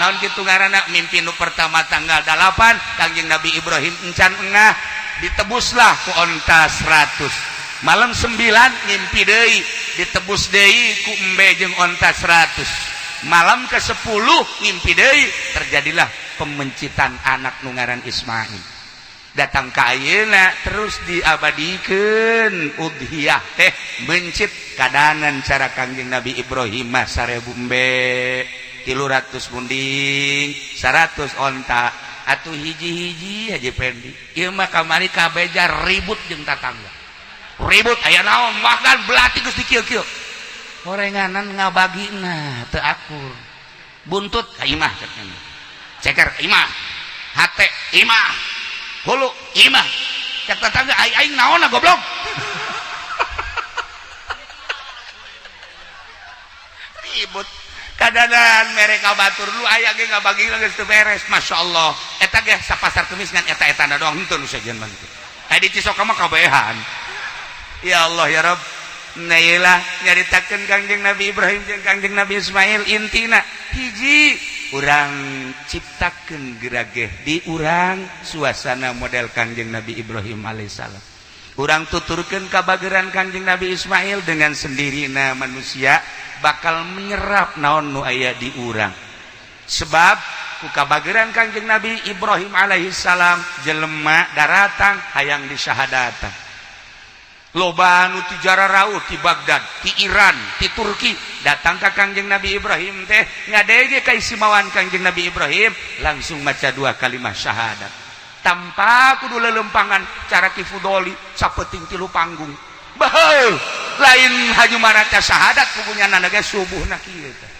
naon kitu ngaranna mimpi nu pertama tanggal 8 Kangjeng Nabi Ibrahim encan engah ditebuslah ku onta 100. Malam 9 mimpi deui ditebus deui ku embe jeung onta 100. Malam ke-10 mimpi deui terjadilah pemencitan anak nu ngaran Ismail. Datang ka ayeuna terus diabadikeun udhiyah teh mencit kadanan cara Kangjeng Nabi Ibrahim mah 1000 embe 300 munding 100 onta atuh hiji-hiji Haji Pendi ieu mah kamari kabeja ribut jeung tatangga ribut aya naon bahkan belati geus dikieu-kieu horenganan ngabagina teu akur buntut ka imah ceker imah hate imah hulu imah cek tetangga aing naonna goblok. Ribut kadanan mereka batur lu aya ge ngabagi geus teu beres. Masyaallah eta ge sapasar kemis ngan eta-etana doang henteu nu sejen mah kitu. Aya di Cisoka mah kabehan. Ya Allah ya Rabb. Nah ieu nyaritakeun Kangjeng Nabi Ibrahim jeung Kangjeng Nabi Ismail intina hiji urang ciptakeun gerageh di urang suasana model Kangjeng Nabi Ibrahim alaihissalam. Urang tuturkeun kabageran Kangjeng Nabi Ismail dengan sendirina manusia bakal menyerap naon nu aya di urang. Sebab ku kabageran Kangjeng Nabi Ibrahim alaihissalam jelema daratang hayang disyahadatan. Loba nu ti jararauh ti Baghdad, ti Iran, ti Turki datang ka Kangjeng Nabi Ibrahim teh ngadege kaistimewaan Kangjeng Nabi Ibrahim langsung maca dua kalimat syahadat. Tanpa kudu lelempangan cara Ki Fudoli sapeting tilu panggung. Baheu lain haju maraca syahadat pugunya nana ge subuhna kieu teh.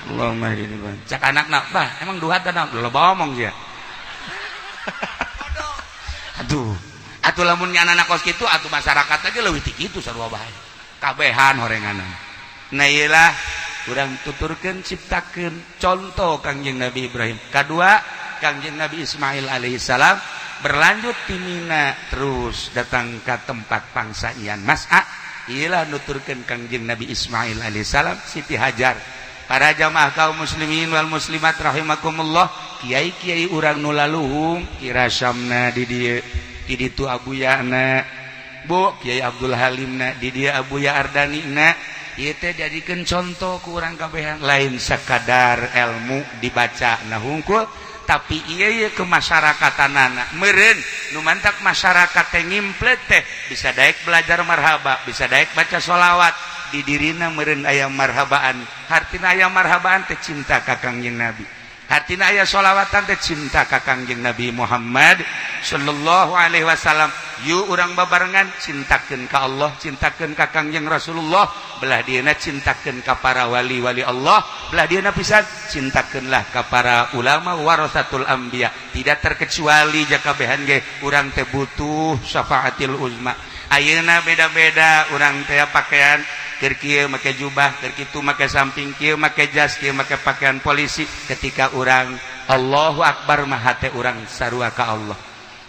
Allahumma hdini bang. Cak anakna, bah emang duhat da loba omong sia. Aduh. Atuh lamun anak kos kitu atuh masyarakat ge leuwih ti kitu sarua bae. Kabehan horenganan. Nah ieu lah urang tuturkeun ciptakeun contoh Kangjeng Nabi Ibrahim. Kadua Kangjeng Nabi Ismail alaihissalam Berlanjut ti Mina terus datang ke tempat pangsaian Mas'a. Iyalah nuturkeun Kangjeng Nabi Ismail alaihissalam, Siti Hajar. Para jamaah kaum muslimin wal muslimat rahimakumullah, kiai-kiai urang nu laluhung kirasamna di dieu, di ditu Abuyana, Bu Kiai Abdul Halimna di dieu, Abuya Ardani na. Ieu teh jadikeun contoh ku urang kabehan, lain sakadar ilmu dibaca nah hungkul, tapi iya iya kemasyarakatan meureun nu mantak masyarakat teh ngimplet teh bisa daek belajar marhaba, bisa daek baca sholawat di dirina meureun aya marhabaan. Hartina aya marhabaan teh cinta ka Kangjeng Nabi, hartina aya sholawatan teh cinta ka Kangjeng Nabi Muhammad sallallahu alaihi wasallam. Yuk, urang babarengan cintakeun ka Allah, cintakeun ka Kangjeng Rasulullah, belah dieuna cintakeun ka para wali-wali Allah, belah dieuna pisan cintakeunlah ka para ulama warasatul anbiya. Tidak terkecuali jakabehan ge urang teh butuh syafaatil uzma. Ayeuna beda-beda urang teh pakaian, keur kieu make jubah, keur kitu make samping, kieu make jas, kieu make pakaian polisi. Ketika urang Allahu Akbar mah hate urang sarua ka Allah.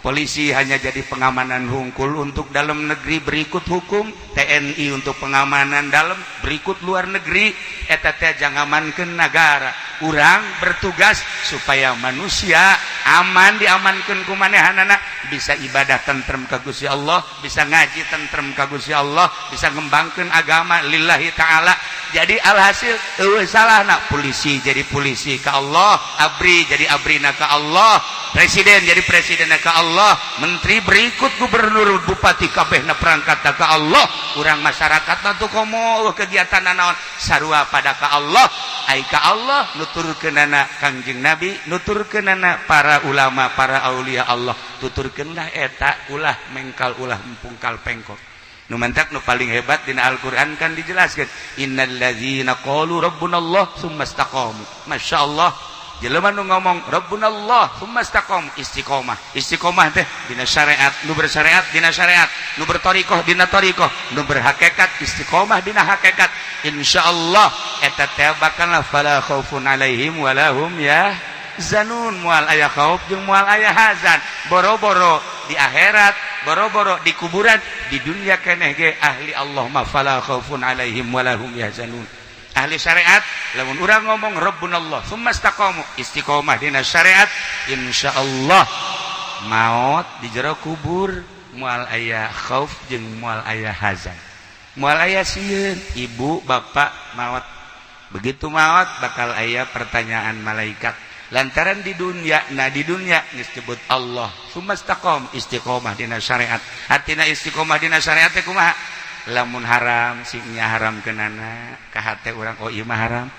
Polisi hanya jadi pengamanan hungkul untuk dalam negeri, berikut hukum. TNI untuk pengamanan dalam, berikut luar negeri. Eta teh jangamankeun negara. Urang bertugas supaya manusia aman, diamankeun ku manehanana, bisa ibadah tentrem ka Gusti Allah, bisa ngaji tentrem ka Gusti Allah, bisa ngembangkeun agama lillahi ta'ala. Jadi alhasil eueuh salahna polisi jadi polisi ka Allah, ABRI jadi ABRI na ka Allah, presiden jadi presiden ka Allah, menteri, berikut gubernur, bupati, kabehna perangkat ka Allah. Urang masyarakat mah tuh komo kegiatan naon sarua pada ka Allah. Ai ka Allah nuturkeunana Kangjeng Nabi, nuturkeunana para ulama, para aulia Allah. Tuturkeunlah eta, ulah mengkal, ulah pungkal pengkok. Nu mantak nu paling hebat dina Al-Qur'an kan dijelaskan, innallazina qalu rabbunallah tsumma istaqamu. Masyaallah, jelema nu ngomong rabbunallah tsumma istaqamu, istiqomah. Istiqomah teh dina syariat, nu bersyariat dina syariat, nu berthoriqoh dina thoriqoh, nu berhakikat istiqomah dina hakikat. Insyaallah eta teh bakal fala khaufun alaihim walahum yahzanun, moal aya khauf jeung moal aya hazan. Boro-boro di akhirat, boro-boro di kuburan, di dunia keneh ge ahli Allah mah fala khaufun alaihim walahum yahzanun. Ahli syariat, lamun urang ngomong rabbunallah tsumma istaqamu, istiqomah dina syariat, insyaallah maot di jero kubur moal aya khauf jeung moal aya hazan, moal aya sieun. Ibu bapak maot, begitu maot bakal aya pertanyaan malaikat, lantaran di dunia, nah di dunia disebut Allah tsumma istaqam, istiqomah dina syariat. Artina istiqomah dina syariat teh kumaha? Lamun haram singnya haram kenana ka hate urang, oh ieu mah haram.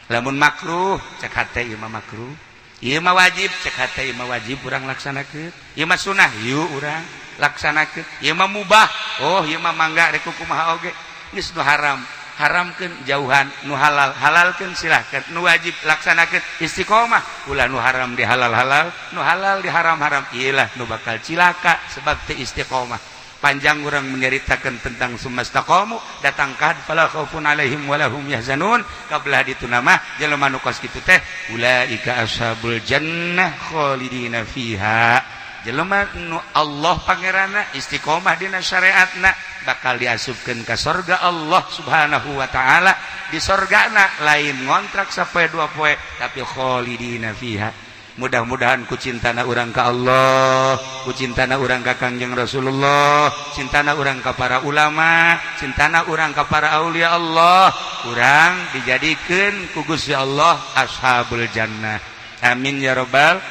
Lamun makruh, cek hate ieu mah makruh. Ieu mah wajib, cek hate ieu mah wajib, urang laksanakeun. Ieu mah sunah, yuk urang laksanakeun. Ieu mah mubah, oh ieu mah mangga rek kumaha oge. Geus nu haram haramkeun, jauhan. Nu halal halalkeun, silahkan. Nu wajib laksanakeun. Istiqomah, ulah nu haram di halal halal, nu halal di haram haram. Iyalah nu bakal cilaka sebab teu istiqomah. Panjang orang menyeritakan tentang sumastaqamu datang ka fala khaufun alaihim walahum yahzanun. Kabelah ditu nama jelema nu kos kitu teh ulaika ashabul jannah khalidina fiha. Jelema nu Allah pangeranna, istiqomah dina syariatna, bakal diasupkeun ka sorga Allah Subhanahu wa taala. Di sorgana lain ngontrak sapoe dua poe, tapi khalidina fiha. Mudah-mudahan ku cintana urang ka Allah, ku cintana urang ka Kangjeng Rasulullah, cintana urang ka para ulama, cintana urang ka para aulia Allah, urang dijadikeun ku Gusti Allah ashabul jannah. Amin ya robbal.